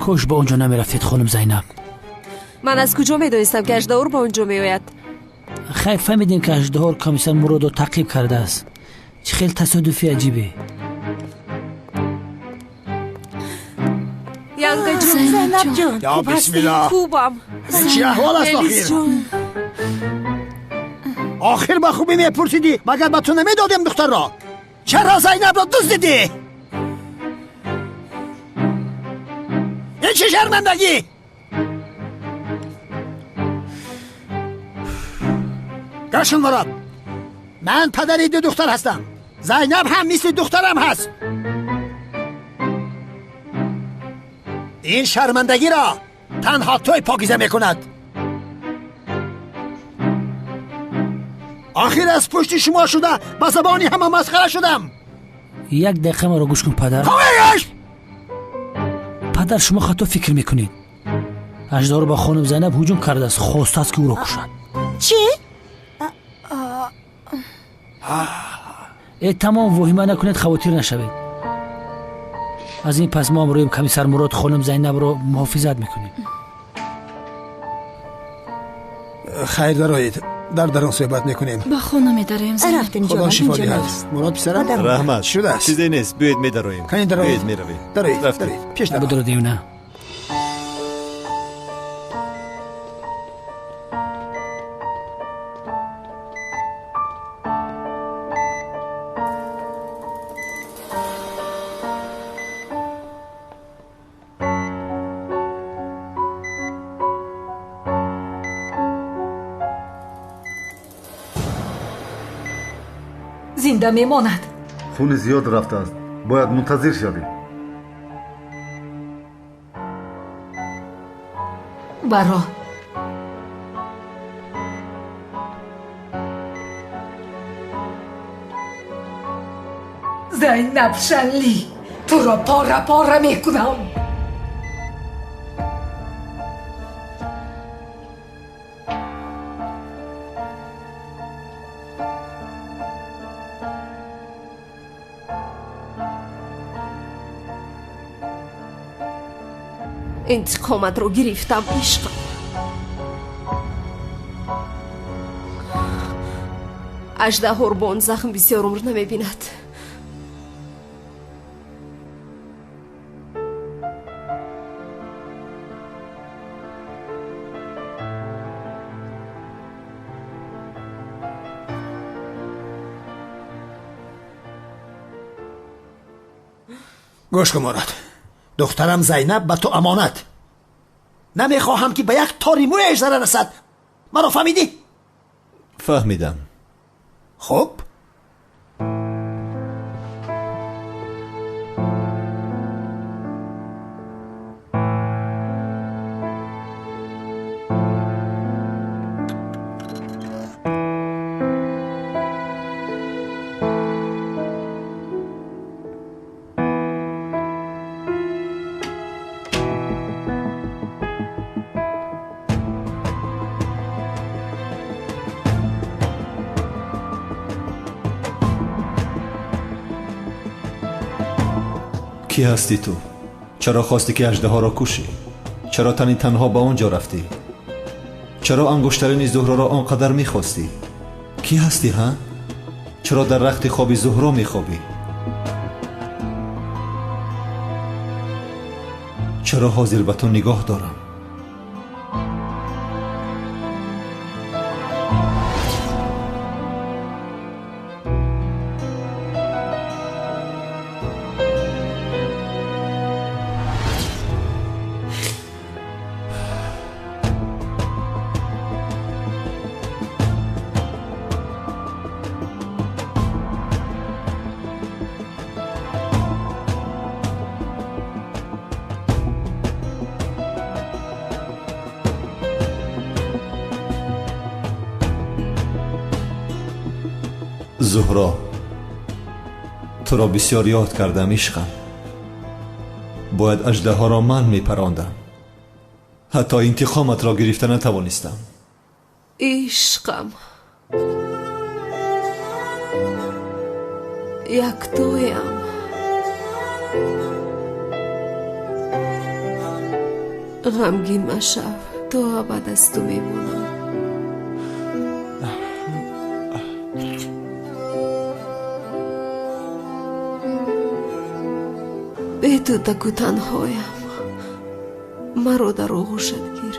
Кош ба он ҷо намерафтед, хонум Зайнаб. Ман аз куҷо медонистам, ки аждаҳор ба он ҷо меояд? Хайр, фаҳмидем, ки аждаҳор комиссар Муродро таъқиб кардааст. Чӣ хел тасодуфи аҷибе. Янгаҷон, Зайнабҷон, Я бисмилла. Хубам. Чӣ аҳвол аст охир? Охир ба хубӣ мепурсидӣ, магар ба ту намедодем духтарро? Чаро Зайнабро дуздидӣ? Ин чӣ шармандагӣ? Гашн Мурод, ман падари ду духтар ҳастам. Зайнаб ҳам мисли духтарам ҳаст. Ин шармандагиро танҳо той покиза мекунад. Охир аз пушти шумо шуда ба забони ҳама масхара шудам. Як дақиқа маро гӯш кун, падар. Хоҳиш! Падар, шумо хато фикр мекунед. Аждаҳор ба хонум Зайнаб ҳуҷум кардааст, хостааст, ки ӯро кушад. Чӣ? Э, тамом, воҳима накунед, хавотир нашавед. Аз ин пас мо ҳамроҳи комиссар Мурод хонум Зайнабро муҳофизат мекунем. Хайр, дароед, дар дарун суҳбат мекунем. Ба хона медароем, Зайнаб. Рафтем, Худо ҷонам, шифо инҷо диҳад. нест. Мурод писарам? Раҳмат. Шудааст. Чизе нест, биёед медароем. Кани дароед. Биёед меравем. Дароед, Рафтем. дароед. Пеш дароед. Бидро, девна. Зинда мемонад. Хуни зиёд рафтааст, бояд мунтазир шавем. Баро. Зайнаб Шанли, туро пора пора мекунам. Интиқоматро гирифтам, ишқам. Аждаҳор бо он захм бисёр умр намебинад. Гӯш кун, Мурод, духтарам Зайнаб ба ту амонат. Намехоҳам, ки ба як тори мӯяш зарар расад. Маро фаҳмидӣ? Фаҳмидам. Хуб. Кӣ ҳастӣ ту? Чаро хостӣ ки аждаҳоро кушӣ? Чаро тани танҳо ба он ҷо рафтӣ? Чаро ангуштарини Зуҳроро он қадар мехостӣ? Кӣ ҳастӣ, ҳа? Чаро дар рахти хоби Зуҳро мехобӣ? Чаро ҳозир ба ту нигоҳ дорам? Зуҳро, туро бисёр ёд кардам, ишқам. Бояд аждаҳоро ман мепарондам. Ҳатто интиқоматро гирифта натавонистам. Ишқам, яктоям. Ғамгин машав, то абад аз ту мемонам. Бе ту таку танҳоям, маро дар оғӯшат гир.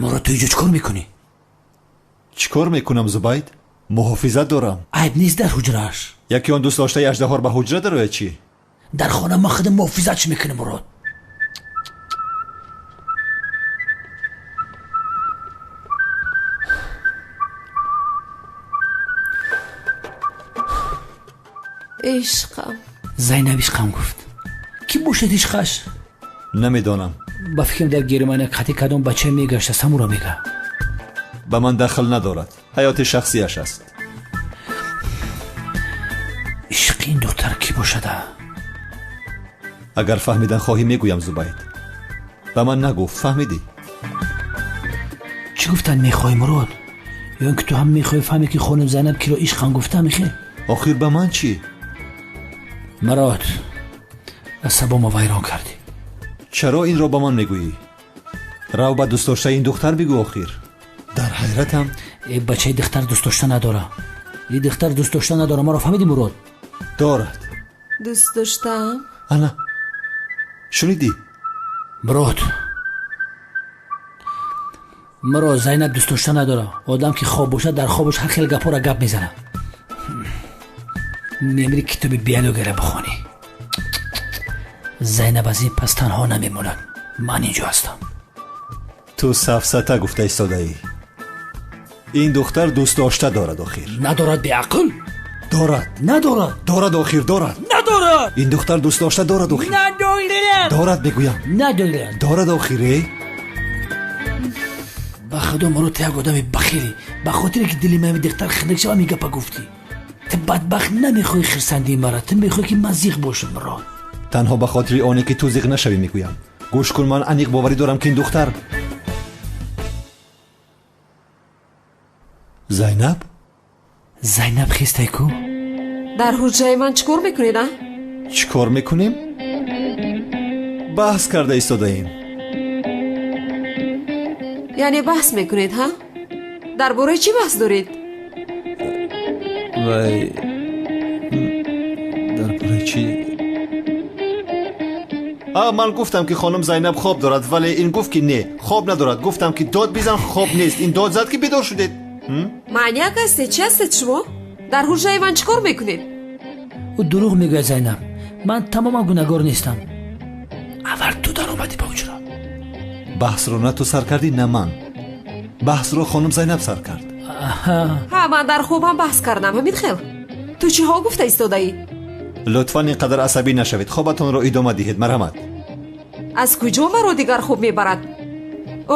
Мурод, ту инҷо чӣ кор мекунӣ? Чӣ кор мекунам, Зубайд? Муҳофизат дорам. Айб нест дар ҳуҷрааш. Яке он дӯстдоштаи аждаҳор ба ҳуҷра дарояд чӣ? Дар хона ман худам муҳофизатш мекунам, Мурод. Ишқам. Зайнаб ишқам гуфт. Кӣ бошад ишқаш? Намедонам. Ба фикрам дар Германия қати кадом бача мегаштааст, ҳамуро мега. Ба ман дахл надорад. Ҳаёти шахсиаш аст. Ишқи ин духтар кӣ бошада? Агар фаҳмидан хоҳӣ мегӯям, Зубайд. Ба ман нагуфт, фаҳмидӣ? Чӣ гуфтан мехоҳӣ, Мурод? Ё ин ки ту ҳам мехоҳӣ фаҳме ки хонум Зайнаб киро ишқам гуфта мехе? Охир ба ман чӣ? Мурод, асабомо вайрон кардӣ. Чаро инро ба ман мегӯӣ? Рав ба дӯстдоштаи ин духтар бигӯ охир. Дар ҳайратам. Э, бачаи духтар дӯстдошта надора. И духтар дӯстдошта надора, маро фаҳмидӣ, Мурод? Дорад. Дӯст доштаам? Ана, шунидӣ? Мурод, маро Зайнаб дӯстдошта надора. Одам ки хоб бошад, дар хобаш ҳар хел гапҳоро гап мезанад. Мемири китоби биологияро бихонӣ. Зайнаб аз ин пас танҳо намемонад. Ман инҷо ҳастам. Ту сафсата гуфта истодаӣ. Ин духтар дӯстдошта дорад охир. Надорад, беақл? Дорад. Надорад. Дорад охир, дорад. Надорад. Ин духтар дӯстдошта дорад охир. Надорад. Дорад мегӯям. Надорад. Дорад охир, э? Ба худо, Мурод, ту як одами бахилӣ. Ба хотире ки дили ман духтар хунук шава, ин гапа гуфтӣ. Ту бадбахт намехоҳӣ хирсандии мара, ту мехоҳӣ ки ман зиқ бошам, Мурод. Танҳо ба хотири оне ки ту зиқ нашавӣ мегӯям. Гӯш кун, ман аниқ боварӣ дорам ки ин духтар Зайнаб? Зайнаб хистай ку? Дар ҳуҷраи ман чӣ кор мекунед, а? Чӣ кор мекунем? Баҳс карда истодаем. Яъне баҳс мекунед, ҳа? Дар бораи чӣ баҳс доред? Вай, дар бораи чӣ? Ман гуфтам ки хонум Зайнаб хоб дорад, вале ин гуфт ки не, хоб надорад. Гуфтам ки дод бизан, хоб нест. Ин дод зад ки бедор шудед. Маняк ҳастед? Чӣ ҳастед шумо? Дар ҳуҷраи ман чӣ кор мекунед? Ӯ дурӯғ мегӯяд, Зайнаб. Ман тамоман гунаҳгор нестам. Аввал ту даромадӣ ба ҳуҷра. Баҳсро на ту сар кардӣ, на ман. Баҳсро хонум Зайнаб сар кард. Ҳа, ман дар хобам баҳс кардам, ҳамин хел. Ту чиҳо гуфта истодаӣ? Лутфан ин қадар асабӣ нашавед. Хобатонро идома диҳед, марҳамат. Аз куҷо маро дигар хоб мебарад?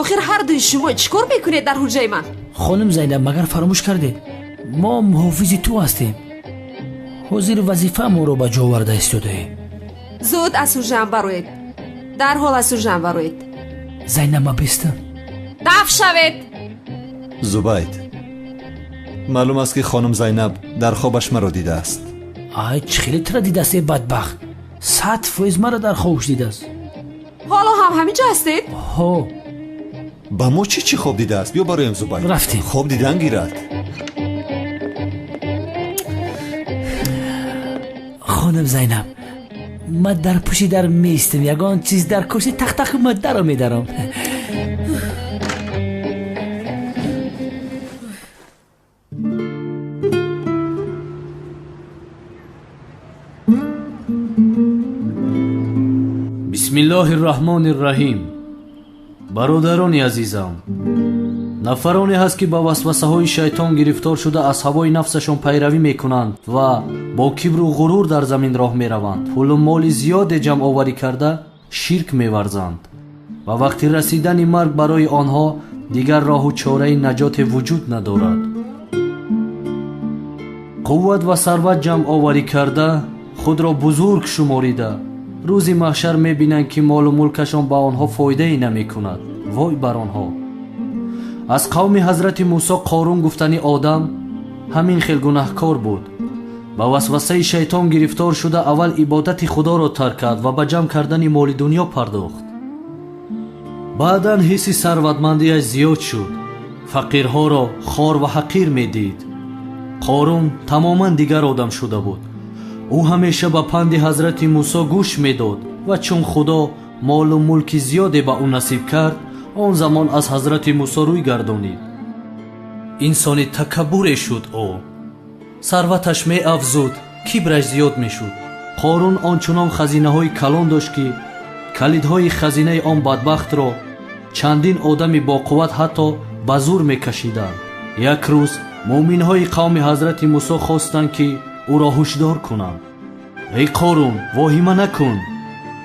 Охир ҳар дуи шумо чӣ кор мекунед дар ҳуҷраи ман? Хонум Зайнаб, магар фаромӯш кардед? Мо муҳофизи ту ҳастем. Ҳозир вазифаамонро ба ҷо оварда истодаем. Зуд аз ҳуҷрам бароед, дарҳол аз ҳуҷрам бароед. Зайнаб, ма бистам. Даф шавед. Зубайд, маълум аст, ки хонум Зайнаб дар хобаш маро дидааст. Ай, чӣ хеле тура дидааст, э бадбахт? 100% маро дар хобш дидааст. Ҳоло ҳам ҳамин ҷо ҳастед? Ҳо. Ба мо чӣ чӣ хоб дидааст? Биё бароем, Зубайд. Рафтем. Хоб дидан гирад. Хонум Зайнаб, ма дар пушти дар меистам, ягон чиз дар курси тахтақ ма даро медарам. Бисмиллоҳи рраҳмони рраҳим. Бародарони азизам, нафароне ҳаст, ки ба васвасаҳои шайтон гирифтор шуда, аз ҳавои нафсашон пайравӣ мекунанд ва бо кибру ғурур дар замин роҳ мераванд, пулу моли зиёде ҷамъоварӣ карда ширк меварзанд ва вақти расидани марг барои онҳо дигар роҳу чораи наҷоте вуҷуд надорад. Қувват ва сарват ҷамъоварӣ карда, худро бузург шуморида, рӯзи маҳшар мебинанд, ки молу мулкашон ба онҳо фоидае намекунад. Вой бар онҳо! Аз қавми ҳазрати Мусо Қорун гуфтани одам ҳамин хел гунаҳкор буд. Ба васвасаи шайтон гирифтор шуда, аввал ибодати худоро тарк кард ва ба ҷамъ кардани моли дунё пардохт. Баъдан ҳисси сарватмандиаш зиёд шуд, фақирҳоро хор ва ҳақир медид. Қорун тамоман дигар одам шуда буд. Ӯ ҳамеша ба панди ҳазрати Мусо гӯш медод ва чун Худо молу мулки зиёде ба ӯ насиб кард, он замон аз ҳазрати Мусо рӯй гардонид. Инсони такаббуре шуд ӯ. Сарваташ меафзуд, кибраш зиёд мешуд. Қорун ончунон хазинаҳои калон дошт, ки калидҳои хазинаи он бадбахтро чандин одами боқувват ҳатто ба зур мекашиданд. Як рӯз муъминҳои қавми ҳазрати Мусо хостанд, ки ӯро ҳушдор кунанд. Эй Қорун, воҳима накун,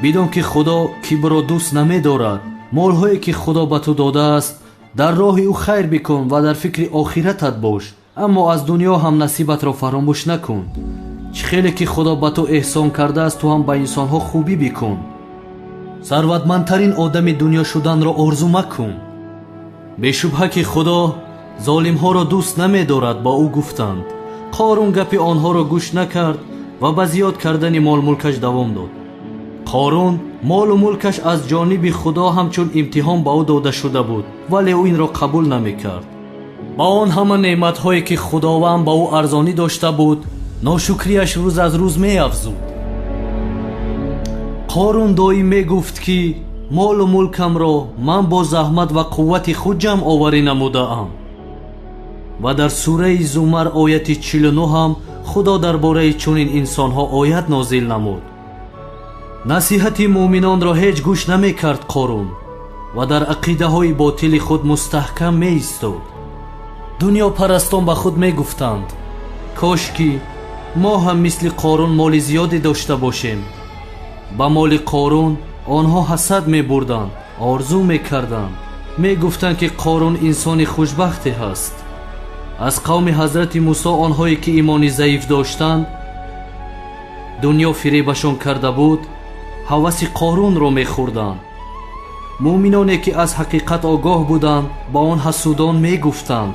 бидон, ки Худо кибрро дӯст намедорад. Молҳое, ки Худо ба ту додааст, дар роҳи ӯ хайр бикун ва дар фикри охиратат бош, аммо аз дунё ҳам насибатро фаромӯш накун. Чӣ хеле ки Худо ба ту эҳсон кардааст, ту ҳам ба инсонҳо хубӣ бикун. Сарватмандтарин одами дунё шуданро орзу макун. Бешубҳа, ки Худо золимҳоро дӯст намедорад, ба ӯ гуфтанд. Қорун гапи онҳоро гӯш накард ва ба зиёд кардани молмулкаш давом дод. Қорун молу мулкаш аз ҷониби Худо ҳамчун имтиҳон ба ӯ дода шуда буд, вале ӯ инро қабул намекард. Ба он ҳама неъматҳое, ки Худованд ба ӯ арзонӣ дошта буд, ношукрияш рӯз аз рӯз меафзуд. Қорун доим мегуфт, ки молу мулкамро ман бо заҳмат ва қуввати худ ҷамъ оварӣ намудаам. Ва дар сураи Зумар ояти 49 ҳам Худо дар бораи чунин инсонҳо оят нозил намуд. Насиҳати муъминонро ҳеҷ гӯш намекард Қорун ва дар ақидаҳои ботили худ мустаҳкам меистод. Дунёпарастон ба худ мегуфтанд: кош ки мо ҳам мисли Қорун моли зиёде дошта бошем. Ба моли Қорун онҳо ҳасад мебурданд, орзу мекарданд, мегуфтанд, ки Қорун инсони хушбахте ҳаст. Аз қавми ҳазрати Мусо онҳое, ки имони заиф доштанд, дунё фиребашон карда буд, ҳаваси Қорунро мехӯрданд. Муъминоне, ки аз ҳақиқат огоҳ буданд, ба он ҳасудон мегуфтанд: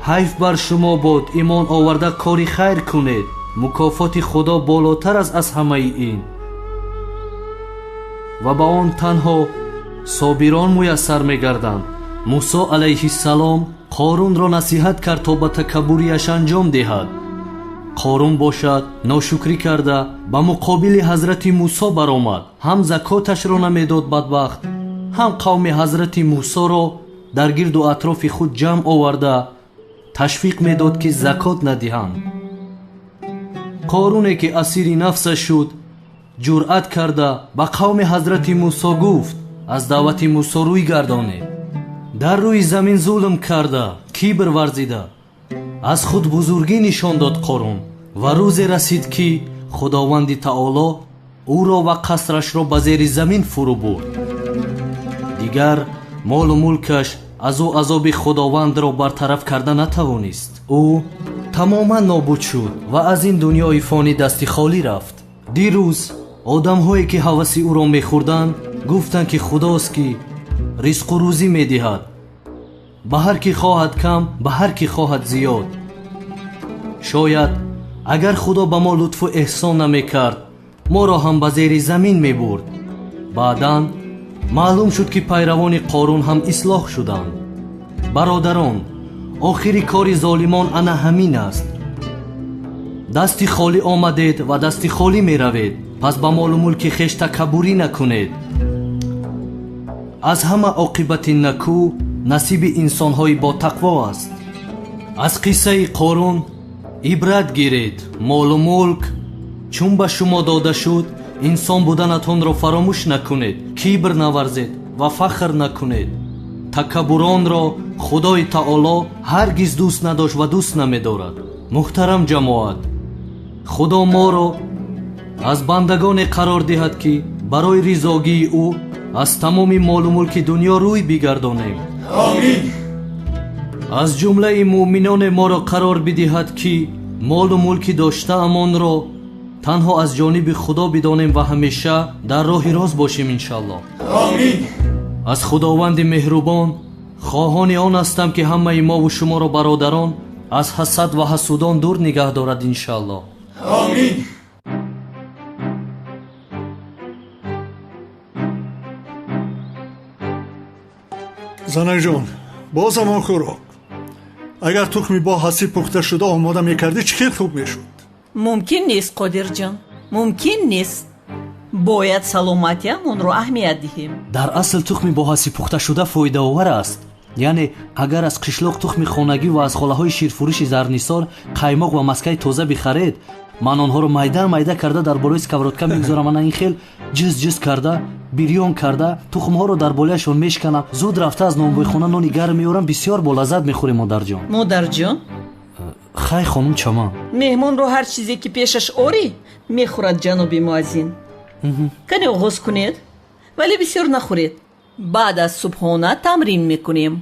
ҳайф бар шумо бод, имон оварда кори хайр кунед, мукофоти Худо болотар аст аз ҳамаи ин. Ва ба он танҳо собирон муяссар мегарданд. Мусо алайҳиссалом Қорунро насиҳат кард, то ба такаббурияш анҷом диҳад. Қорун бошад, ношукрӣ карда, ба муқобили ҳазрати Мусо баромад. Ҳам закоташро намедод бадбахт, ҳам қавми ҳазрати Мусоро дар гирду атрофи худ ҷамъ оварда ташвиқ медод, ки закот надиҳанд. Қоруне, ки асири нафсаш шуд, ҷуръат карда ба қавми ҳазрати Мусо гуфт: аз даъвати Мусо рӯй гардонед. Дар рӯи замин зулм карда, кибр варзида, аз худ бузургӣ нишон дод Қорун. Ва рӯзе расид, ки Худованди Таоло ӯро ва қасрашро ба зери замин фурӯ бурд. Дигар молу мулкаш аз ӯ азоби Худовандро бартараф карда натавонист. Ӯ Тамоман нобуд шуд ва аз ин дунёи фонӣ дасти холӣ рафт. Дирӯз одамҳое ки ҳаваси ӯро мехӯрданд гуфтанд ки худост ки ризқу рӯзӣ медиҳад, ба ҳар ки хоҳад кам, ба ҳар ки хоҳад зиёд. Шояд агар худо ба мо лутфу эҳсон намекард, моро ҳам ба зери замин мебурд. Баъдан маълум шуд ки пайравони Қорун ҳам ислоҳ шуданд. Бародарон, охири кори золимон ана ҳамин аст. Дасти холӣ омадед ва дасти холӣ меравед, пас ба молу мулки хеш такаббурӣ накунед. Аз ҳама оқибати накӯ насиби инсонҳои ботақво аст. Аз қиссаи Қорун ибрат гиред. Молу мулк чун ба шумо дода шуд, инсон буданатонро фаромӯш накунед, кибр наварзед ва фахр накунед. Такаббуронро Худои Таоло ҳаргиз дӯст надошт ва дӯст намедорад. Муҳтарам ҷамоат, Худо моро аз бандагоне қарор диҳад ки барои ризогии ӯ аз тамоми молу мулки дунё рӯй бигардонем. Омин. Аз ҷумлаи муъминоне моро қарор бидиҳад ки молу мулки доштаамонро танҳо аз ҷониби Худо бидонем ва ҳамеша дар роҳи рост бошем, иншаллоҳ. Омин. Аз Худованди меҳрубон хоҳони он ҳастам ки ҳамаи мову шуморо бародарон аз ҳасад ва ҳасудон дур нигаҳ дорад, иншаллоҳ. Омин. Занакҷон, боз ҳамон хӯрок. Агар тухми бо ҳасиб пухта шуда омода мекардӣ, чӣ хел хуб мешуд? Мумкин нест, Қодирҷон, мумкин нест. Бояд саломатиамонро аҳамият диҳем. Дар асл тухми бо ҳасиб пухташуда фоидаовар аст. Яъне агар аз қишлоқ тухми хонагӣ ва аз холаҳои ширфурӯши Зарнисор қаймоқ ва маскаи тоза бихаред, ман онҳоро майда майда карда дар болои сковородка мегузорам, ана ин хел ҷиз ҷиз карда бирён карда тухмҳоро дар болояшон мешканам. Зуд рафта аз нонвойхона нони гарм меорам, бисёр бо лаззат мехӯрем, модарҷон. Модарҷон? Хай, хонум Чаман. Меҳмонро ҳар чизе ки пешаш орӣ мехӯрад, ҷаноби муаззин. Кане оғоз кунед, вале бисёр нахӯред. Баъд аз субҳона тамрин мекунем.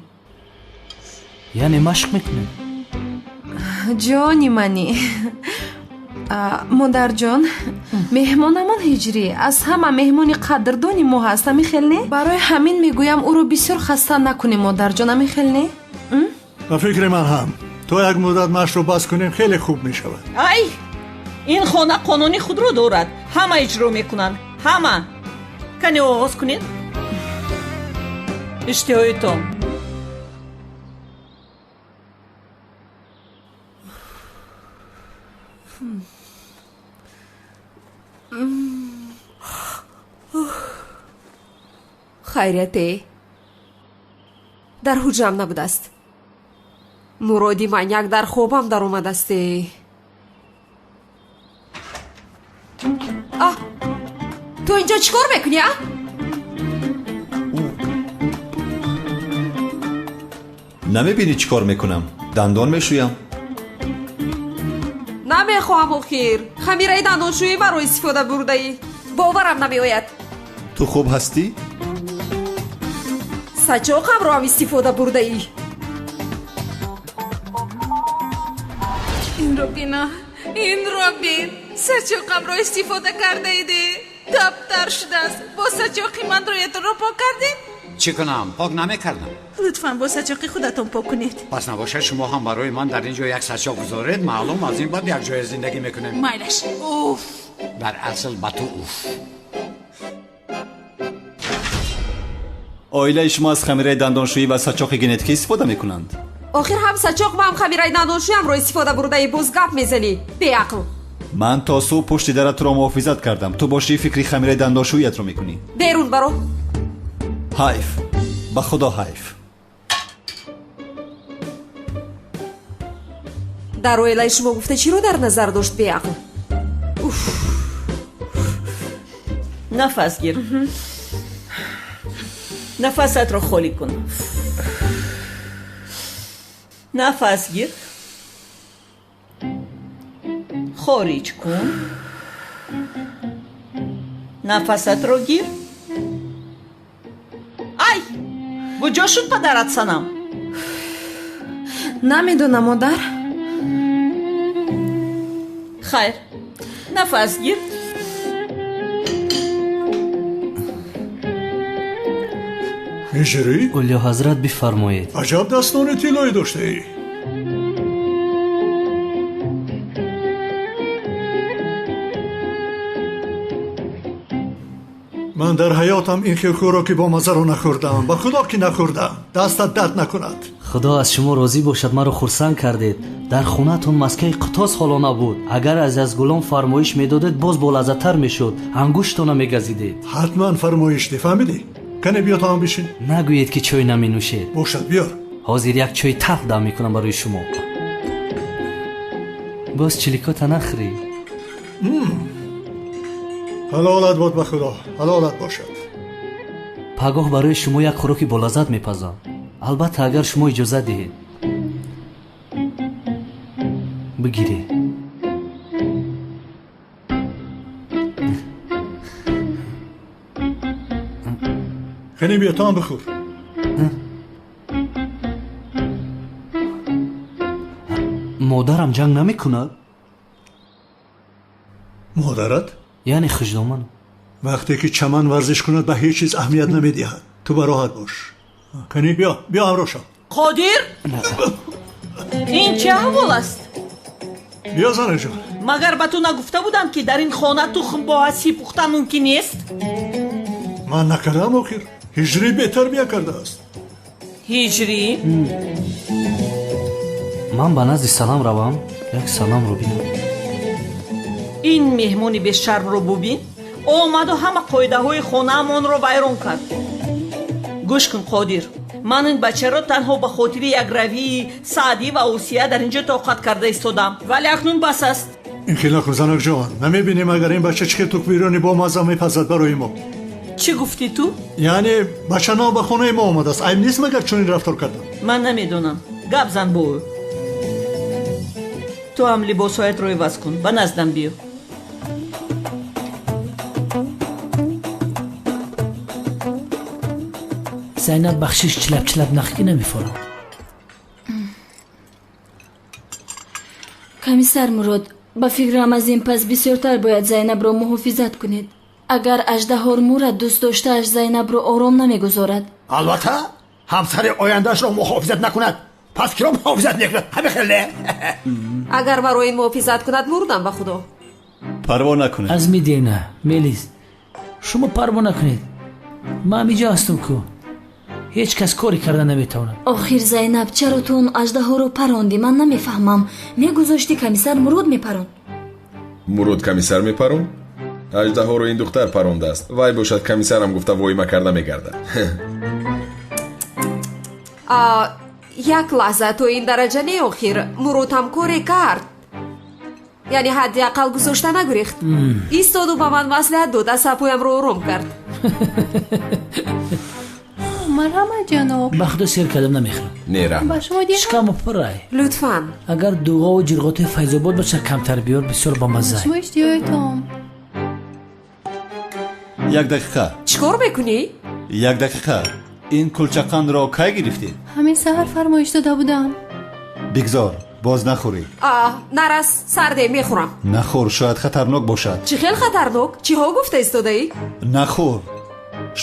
Яъне машқ мекунем? Ҷони мани, модарҷон, меҳмонамон Ҳиҷрӣ аз ҳама меҳмони қадрдони мо ҳаст, ами хел не? Барои ҳамин мегӯям ӯро бисёр хаста накунем, модарҷон, ами хел не? Ба фикри ман ҳам то як муддат машқро бас кунем, хеле хуб мешавад. Ай, ин хона қонуни худро дорад, ҳама иҷро мекунанд, ҳама. Кане оғоз кунед. Иштиҳоитон. Хайрияте дар ҳуҷрам набудааст. Муроди маньяк дар хобам даромадасте. А ту инҷо чӣ кор мекунӣ, а? Намебинӣ чӣ кор мекунам? Дандон мешӯям. Намехоҳам охир. Хамираи дандоншӯӣ маро истифода бурдаӣ. Боварам намеояд. Ту хуб ҳастӣ? Сачоқамро ҳам истифода бурдаӣ. Инро бина, инро бин. Сачоқамро истифода кардаиде. Таптар шудааст. Бо сачоқи ман рӯятонро пок кардед? Чӣ кунам? Пок намекардам. Лутфан бо сачоқи худатон пок кунед. Пас набошад шумо ҳам барои ман дар ин ҷо як сачоқ гузоред, маълум аз ин баъд якҷоя зиндагӣ мекунем. Майлаш. Уф. Дар асл ба ту уф. Оилаи шумо аз хамираи дандоншӯӣ ва сачоқи генетикӣ истифода мекунанд? Охир ҳам сачоқ ва ҳам хамираи дандоншӯямро истифода бурдаӣ, боз гап мезанӣ, беақл. Ман то субҳ пушти дара туро муҳофизат кардам. Ту бошӣ фикри хамираи дандоншӯиятро мекунӣ. Берун баро. Ҳайф, ба худо ҳайф. Дар оилаи шумо гуфта чиро дар назар дошт, беақл? Уф. Нафас гир. Нафасатро холӣ кун. Нафас гир. Хориҷ кун. Нафасатро гир. Ай! Куҷо шуд падарат, санам? Намедонам, модар. Хайр, нафас гир. Ҳиҷрӣ? Олиё ҳазрат, бифармоед. Аҷаб дастони тиллоӣ доштаӣ. Ман дар ҳаётам ин хел хӯроки бомаззаро нахӯрдаам. Ба худо ки нахӯрдаам. Дастат дард накунад. Худо аз шумо розӣ бошад, маро хурсанд кардед. Дар хонаатон маскаи қутос ҳоло набуд. Агар аз язгулом фармоиш медодед, боз болаззаттар мешуд. Ангуштона мегазидед. Ҳатман фармоиш де, фаҳмидӣ? Кане биё то ҳам бишин. Нагӯед ки чой наменӯшед. Бошад, биёр. Ҳозир як чои талх дам мекунам барои шумо. Боз чиликота нахӯрӣ. Ҳалолат бод, ба худо ҳалолат бошад. Пагоҳ барои шумо як хӯроки болаззат мепазам, албатта агар шумо иҷозат диҳед. Бигиред. Кане биё, то ҳам бихӯр. Модарам ҷанг намекунад? Модарат? Яъне хуждоман. Вақте ки чаман варзиш кунад, ба ҳеҷ чиз аҳамият намедиҳад. Ту бароҳат бош. Кани биё, биё ҳамроҳ шав. Қодир, ин чӣ аҳвол аст? Биё, занаҷон. Магар ба ту нагуфта будам, ки дар ин хона тухм бо ҳасиб пухтан мумкин нест? Ман накардам охир. Ҳиҷрӣ бетарбия кардааст. Ҳиҷрӣ? Ман ба назди Салам равам, як Саламро бинам. Ин меҳмони бешармро бубин, омаду ҳама қоидаҳои хонаамонро вайрон кард. Гӯш кун, Қодир, ман ин бачаро танҳо ба хотири якравии Саъдӣ ва Осия дар ин ҷо тоқат карда истодам, вале акнун бас аст. Ин хел накун, занакҷон. Намебинем агар ин бача чӣ хел тукбирони бомазза мепазад барои мо. Чӣ гуфтӣ ту? Яъне бача нав ба хонаи мо омадааст, айб нест магар чунин рафтор кардан? Ман намедонам, гап зан бо ӯ. Ту ҳам либосҳоятро иваз кун, ба наздам биё. Зайнаб, бахшиш, чилап-чилап нахӣ ки намефорам. Комиссар Мурод, ба фикрам аз ин пас бисёртар бояд Зайнабро муҳофизат кунед. Агар аждаҳор мурад, дӯст доштааш Зайнабро ором намегузорад. Албатта, ҳамсари ояндаашро муҳофизат накунад, пас киро муҳофизат мекунад? Ҳамин хел не? Агар маро ин муҳофизат кунад, мурдам, ба худо. Парво накунед. Аз мидена мелис, шумо парво накунед, ман ҳамиҷо ҳастам ку, ҳеҷ кас коре карда наметавонад. Охир Зайнаб, чаро ту он аждаҳоро парондӣ? Ман намефаҳмам. Мегузошти комиссар Мурод мепаронд. Мурод комиссар мепаронд? Аждаҳоро ин духтар парондааст. Вай бошад комиссарам гуфта воима карда мегардад. Як лаҳза, то ин дараҷа не охир. Мурод ҳам коре кард, яъне ҳадди ақал гузошта нагурехт. Истоду ба ман маслиҳат дод, асабҳоямро ором кард. Марҳамат, ҷаноб. Ба худо сер кардам, намехӯрам. Не, раҳмат. Ба шумо диҳам? Шикаму пурай. Лутфан. Агар дуғову ҷирғотои Файзобод бошад, камтар биёр, бисёр бамазза. Шумо иштиҳоятон. Як дақиқа. Чӣ кор мекунӣ? Як дақиқа. Ин кулчақандро кай гирифтед? Ҳамин саҳар фармоиш дода будам. Бигзор, боз нахӯрӣ. Нарас, сарде, мехӯрам. Нахӯр, шояд хатарнок бошад. Чӣ хел хатарнок? Чиҳо гуфта истодаӣ? Нахӯр,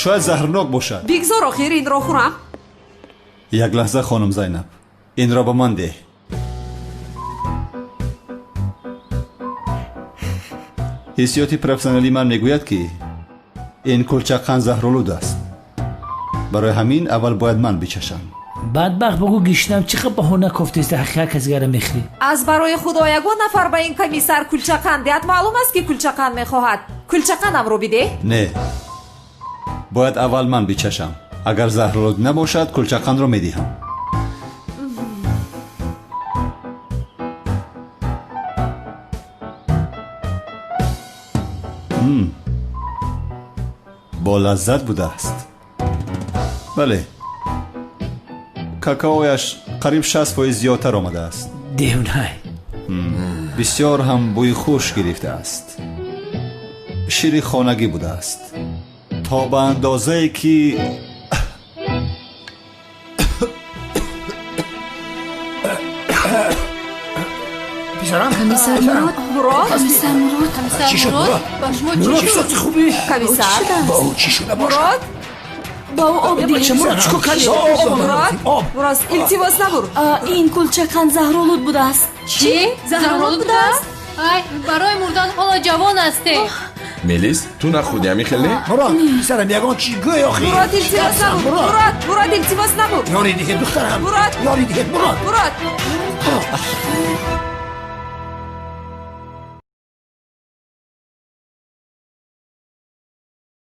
шояд заҳрнок бошад. Бигзор охир инро хӯрам. Як лаҳза, хонум Зайнаб, инро ба ман деҳ. Ҳиссиёти профессионалии ман мегӯяд, ки ин кулчақанд заҳролуд аст. Барои ҳамин аввал бояд ман бичашам. Бадбахт, бугӯ гишнам, чӣ қад баҳона кофтеста, ҳақиқат касгара мехӯрӣ. Аз барои худо ягон нафар ба ин комиссар кулчақанд диҳад, маълум аст ки кулчақанд мехоҳад. Кулчақандамро бидеҳ. Не, бояд аввал ман бичашам. Агар заҳролуд набошад, кулчақандро медиҳам. Бо лаззат будааст. Бале, какаояш қариб 60% зиёдтар омадааст. Девнай. Бисёр ҳам бӯи хуш гирифтааст. Шири хонагӣ будааст, то ба андозае ки Писарам, Комиссар Мурод, Мурод, комиссар Мурод, Чӣ шуд, Мурод? Ба шумо Мурод, чӣ шуд? чӣ хубӣ? Комиссар. Ба ӯ чӣ шуда бошад? Мурод. Ба ӯ об диҳед. Бача, Мурод, чӣ кор кардӣ? Об, Мурод, об. Мурод, илтимос набур. Ин кулча қанд заҳролуд будааст. Чӣ? Заҳролуд будааст? Ай, барои мурдан ҳоло ҷавон ҳастед. Мелис, ту нахӯрдӣ, ҳамин хел не? Мурод, писарам, ягон чӣ гӯй охи. Мурод, илтимос набур. Мурод, Мурод, илтимос набур. Ёри диҳед, духтарам. Мурод. Ёри диҳед, Мурод. Мурод. Мурод.